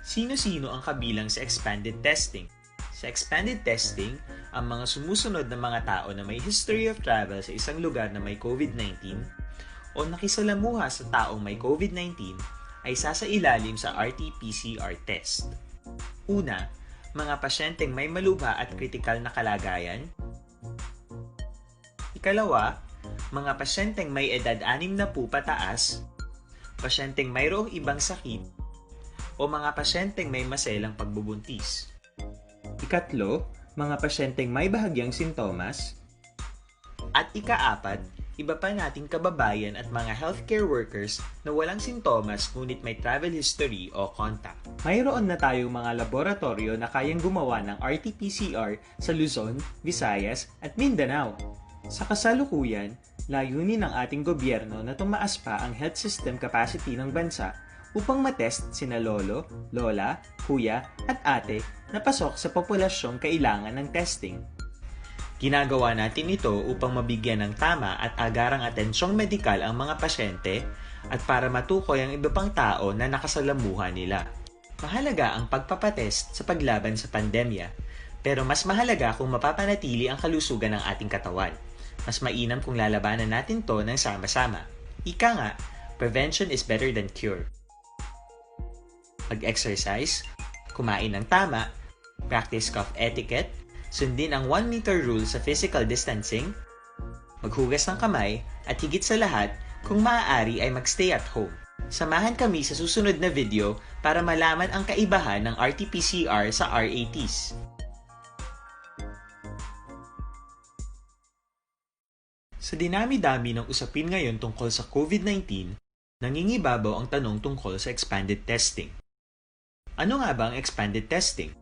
Sino-sino ang kabilang sa expanded testing? Sa expanded testing, ang mga sumusunod na mga tao na may history of travel sa isang lugar na may COVID nineteen o nakisalamuha sa taong may COVID nineteen ay sasailalim sa R T P C R test. Una, mga pasyenteng may malubha at kritikal na kalagayan. Ikalawa, mga pasyenteng may edad anim na po pataas, pasyenteng mayroong ibang sakit, o mga pasyenteng may maselang pagbubuntis. Ikatlo, mga pasyenteng may bahagyang sintomas. At ikaapat, iba pa nating kababayan at mga healthcare workers na walang sintomas ngunit may travel history o contact. Mayroon na tayong mga laboratoryo na kayang gumawa ng R T P C R sa Luzon, Visayas, at Mindanao. Sa kasalukuyan, layunin ng ating gobyerno na tumaas pa ang health system capacity ng bansa upang matest sina lolo, lola, kuya, at ate na pasok sa populasyong kailangan ng testing. Ginagawa natin ito upang mabigyan ng tama at agarang atensyong medikal ang mga pasyente at para matukoy ang iba pang tao na nakasalamuha nila. Mahalaga ang pagpapatest sa paglaban sa pandemya, pero mas mahalaga kung mapapanatili ang kalusugan ng ating katawan. Mas mainam kung lalabanan natin to ng sama-sama. Ika nga, prevention is better than cure. Mag-exercise, kumain ng tama, practice cough etiquette, sundin ang one meter rule sa physical distancing, maghugas ng kamay, at higit sa lahat, kung maaari ay mag-stay at home. Samahan kami sa susunod na video para malaman ang kaibahan ng R T P C R sa R A Ts. Sa dinami-dami ng usapin ngayon tungkol sa COVID nineteen, nangingibabaw ang tanong tungkol sa expanded testing. Ano nga ba ang expanded testing?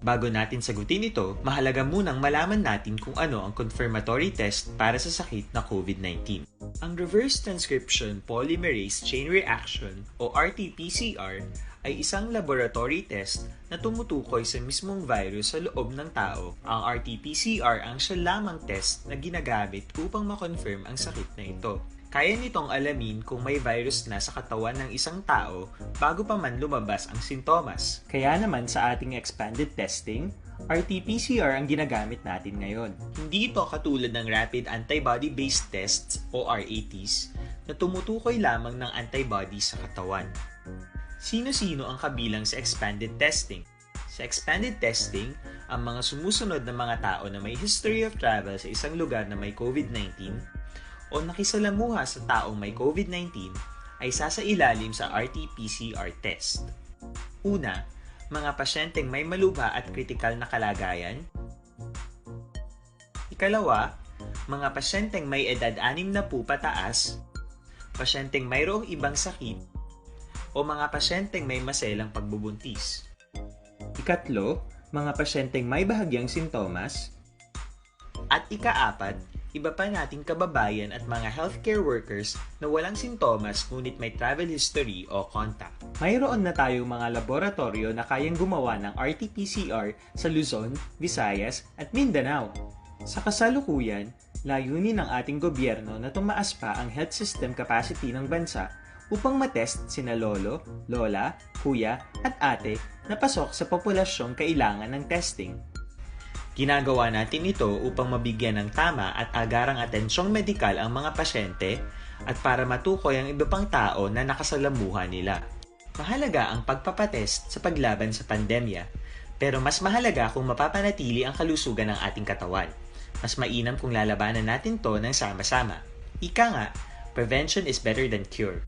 Bago natin sagutin ito, mahalaga munang malaman natin kung ano ang confirmatory test para sa sakit na COVID nineteen. Ang reverse transcription polymerase chain reaction o R T P C R ay isang laboratory test na tumutukoy sa mismong virus sa loob ng tao. Ang R T P C R ang siya lamang test na ginagamit upang ma-confirm ang sakit na ito. Kaya nitong alamin kung may virus na sa katawan ng isang tao bago pa man lumabas ang sintomas. Kaya naman sa ating expanded testing, R T P C R ang ginagamit natin ngayon. Hindi ito katulad ng rapid antibody-based tests o R A Ts na tumutukoy lamang ng antibody sa katawan. Sino-sino ang kabilang sa expanded testing? Sa expanded testing, ang mga sumusunod na mga tao na may history of travel sa isang lugar na may COVID nineteen o nakisalamuha sa taong may COVID nineteen ay sasailalim sa R T P C R test. Una, mga pasyenteng may malubha at kritikal na kalagayan. Ikalawa, mga pasyenteng may edad anim na po pataas, pasyenteng mayroong ibang sakit, o mga pasyenteng may maselang pagbubuntis. Ikatlo, mga pasyenteng may bahagyang sintomas. At ikaapat, iba pa nating kababayan at mga healthcare workers na walang sintomas ngunit may travel history o contact. Mayroon na tayong mga laboratorio na kayang gumawa ng R T P C R sa Luzon, Visayas, at Mindanao. Sa kasalukuyan, layunin ng ating gobyerno na tumaas pa ang health system capacity ng bansa upang matest sina lolo, lola, kuya, at ate na pasok sa populasyong kailangan ng testing. Ginagawa natin ito upang mabigyan ng tama at agarang atensyong medikal ang mga pasyente at para matukoy ang iba pang tao na nakasalamuha nila. Mahalaga ang pagpapatest sa paglaban sa pandemya, pero mas mahalaga kung mapapanatili ang kalusugan ng ating katawan. Mas mainam kung lalabanan natin to ng sama-sama. Ika nga, prevention is better than cure.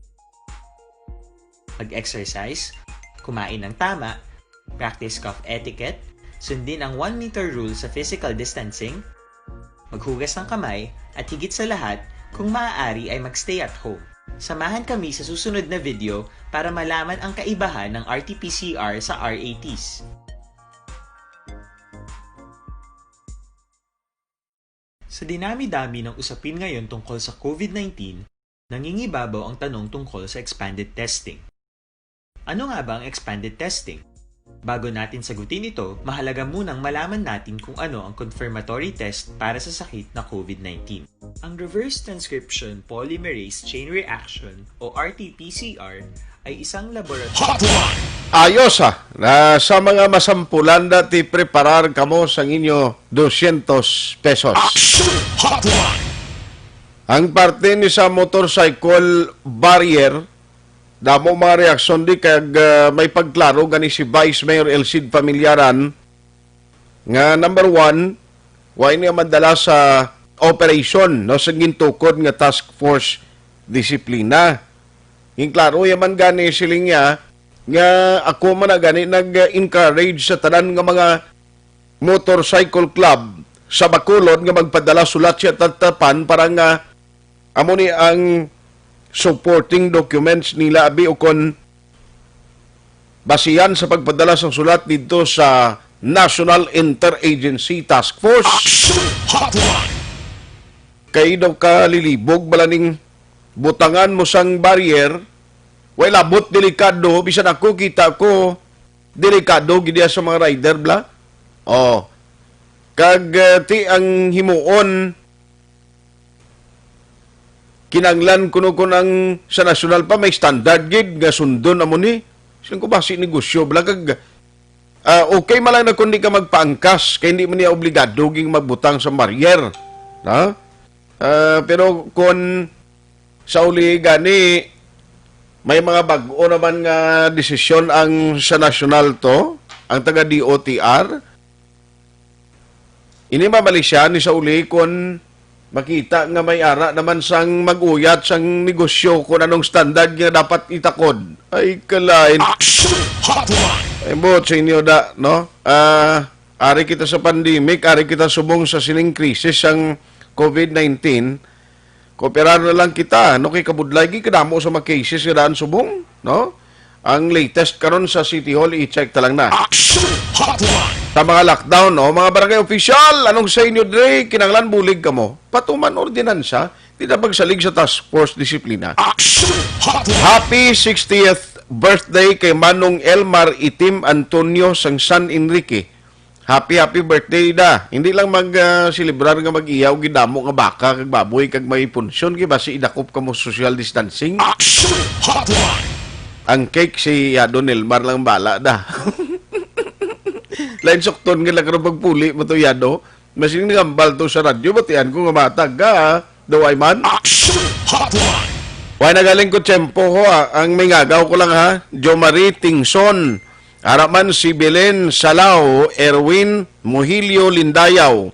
Mag-exercise, kumain ng tama, practice cough etiquette, sundin ang one meter rule sa physical distancing, maghugas ng kamay, at higit sa lahat, kung maaari ay mag-stay at home. Samahan kami sa susunod na video para malaman ang kaibahan ng R T P C R sa R A Ts. Sa dinami-dami ng usapin ngayon tungkol sa COVID nineteen, nangingibabaw ang tanong tungkol sa expanded testing. Ano nga ba ang expanded testing? Bago natin sagutin ito, mahalaga munang malaman natin kung ano ang confirmatory test para sa sakit na COVID nineteen. Ang reverse transcription polymerase chain reaction o R T P C R ay isang laboratory. Hotline! Ayos, ah, na sa mga masampulan dati, preparar kamo sang inyo dosyentos pesos. Action Hotline! Ang parte ni sa motorcycle barrier, damo mga reaksyon di kag, ah, may pagklaro gani si Vice Mayor Elcid Familiaran nga, number one, wa niya madala sa operation, no, sa gintukod nga task force disiplina. Ginklaro ya man gani, siling niya, nga ako man na gani nag-encourage sa tanan nga mga motorcycle club sa Bacolod nga magpadala sulat sa tatapan para nga amo ni ang supporting documents nila, abi, o kon basihan sa pagpadala sang sulat didto sa National Interagency Task Force. Action Hotline! Kay daw kalilibog bala ning butangan mo sang barrier, way labot delikado, bisan ako kita ko, delikado gid iya sa mga rider bla. Oh. Kag, eh, ti ang himuon, kinanglan kuno kun ang sa nasyonal pa may standard gid nga sundon amo ni. Sing ko basi negosyo bla kag, ah, okay man lang na kung di ka magpaangkas kay hindi man niya obligado ging magbutang sa barrier. Ha? Ah, pero kung sa uli gani, may mga bag-o naman nga desisyon ang sa nasyonal to, ang taga D O T R. Ini mabalisyan ni sa uli kon makita nga may ara naman sang mag-uyat sang negosyo kung anong standard nga dapat itakod. Ay, kalain. Action Hotline! Ay, buot sa inyo da, no? Ah, ari kita sa pandemic, ari kita subong sa sining krisis sang COVID nineteen. Kooperar na lang kita, no? Kay kabudlay, gi kadamo sa mga cases nga daan subong, no? Ang latest karon sa City Hall, i-check ta lang na. Action Hotline! Sa mga lockdown, no? Mga barangay official, anong sa inyo, Dre? Kinahanglan bulig kamo. Patuman ordinansa, di na pagsalig sa task force disiplina. Action Hotline! Happy sixtieth birthday kay Manong Elmar Itim Antonio sang San Enrique. Happy, happy birthday da. Hindi lang mag, ah, celebrar nga mag-iyaw gidamo nga baka kag baboy kag may punsyon kay basi idakop kamo social distancing. Action Hotline! Ang cake si Yado Nilmar lang bala da. Lain sukton nga lang karon pagpuli mo to, Yado. Masing nangambal to sa radyo, batian ko nga matag ka, ah. Daw ay man. Action Hotline! Wala na galing ko tiyempo ho, ah. Ang may ngagaw ko lang, ha. Jo Marie Tingson. Ara man si Belen Salao, Erwin Muhilio Lindayaw.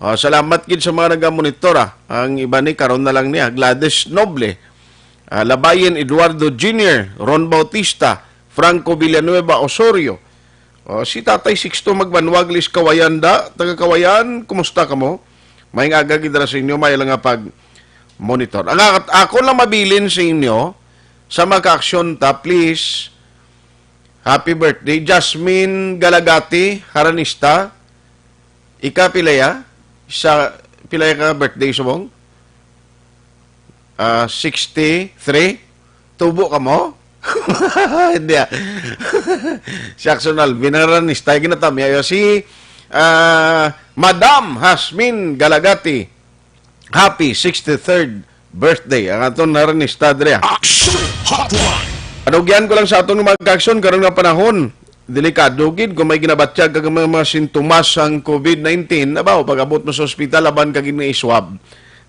Ah, salamat gid sa mga nagamonitor, ah. Ang iba ni karon na lang niya, Gladys Noble, ah, Labayen Eduardo Junior, Ron Bautista, Franco Villanueva Osorio. Oh, si Tatay Sixto Magbanwag, Liz Kawayan da, taga Kawayan, kumusta kamo? May nga aga gid ra sa inyo, may lang nga pag monitor. Ang ak-, ako lang mabilin sa inyo, sa mga ka-aksyon ta, please, happy birthday, Jasmine Galagati, Haranista. Ika pilaya? Sa pilaya ka birthday subong? Ah, sixty-three? Tubo ka mo? Hindi, ah. Si Action Alvin, Haranista, ginatamya. Yo, si, ah, Madam Hasmin Galagati. Happy sixty-third birthday ang aton Haranista diri, ah. Action Hotline! Panugyan ko lang sa aton nga mga ka-aksyon karon nga panahon. Delikado gid kung may ginabatyag kag mga, mga sintomas sang COVID nineteen. Abaw, pag-abot mo sa ospital, laban ka gid nga i-swab.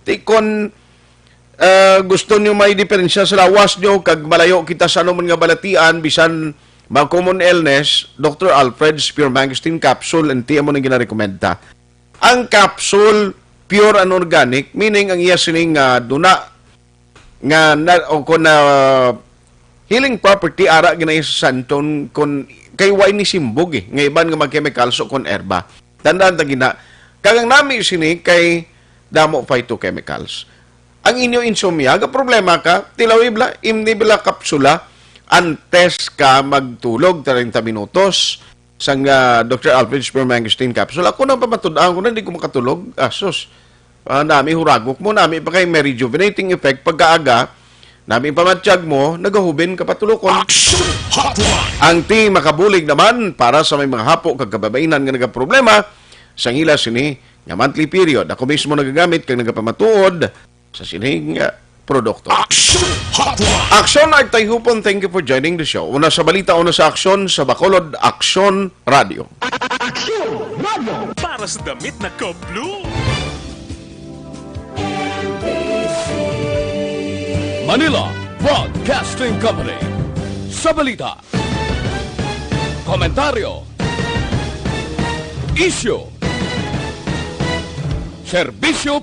Ti kon, ah, gusto nyo may diferensya sa lawas nyo kag malayo kita sa anuman nga balatian, bisan mga common illness, Doctor Alfred's Pure Mangosteen Capsule, and ti amo nang ginarekomenda. Ang capsule, pure and organic, meaning ang iya sining, ah, duna nga na, o kon, ah, healing property ara ginay sa santon kon kay way ni simbog, eh, nga iban nga mga chemicals o kon erba. Tandaan ta gina, kag ang nami sini kay damo phytochemicals. Ang inyo insomnia, ga problema ka, tilaw ibla, imni bala kapsula, antes ka magtulog, treinta minutos, sang, ah, Doctor Alfred's Pure Mangosteen Capsule. Ako nang pamatud-an ko na, di ko makatulog. Asus. Ah, nami huragok mo, nami pa kay may rejuvenating effect pagkaaga, nami pamatsyag mo, nagahubin ka patulokon. Action Hotline! Ang tea makabulig naman para sa may mga hapo kag kababainan nga nagaproblema sa ngila sini nga monthly period. Ako mismo nagagamit kag nagapamatuod sa sining, ah, produkto. Action Hotline! Action Art Tayhupon, thank you for joining the show. Una sa balita, una sa aksyon, sa Bacolod Aksyon Radio. Aksyon Radio! Para sa damit na ka-blue. Manila Broadcasting Company. Sa balita, komentaryo, isyu, serbisyo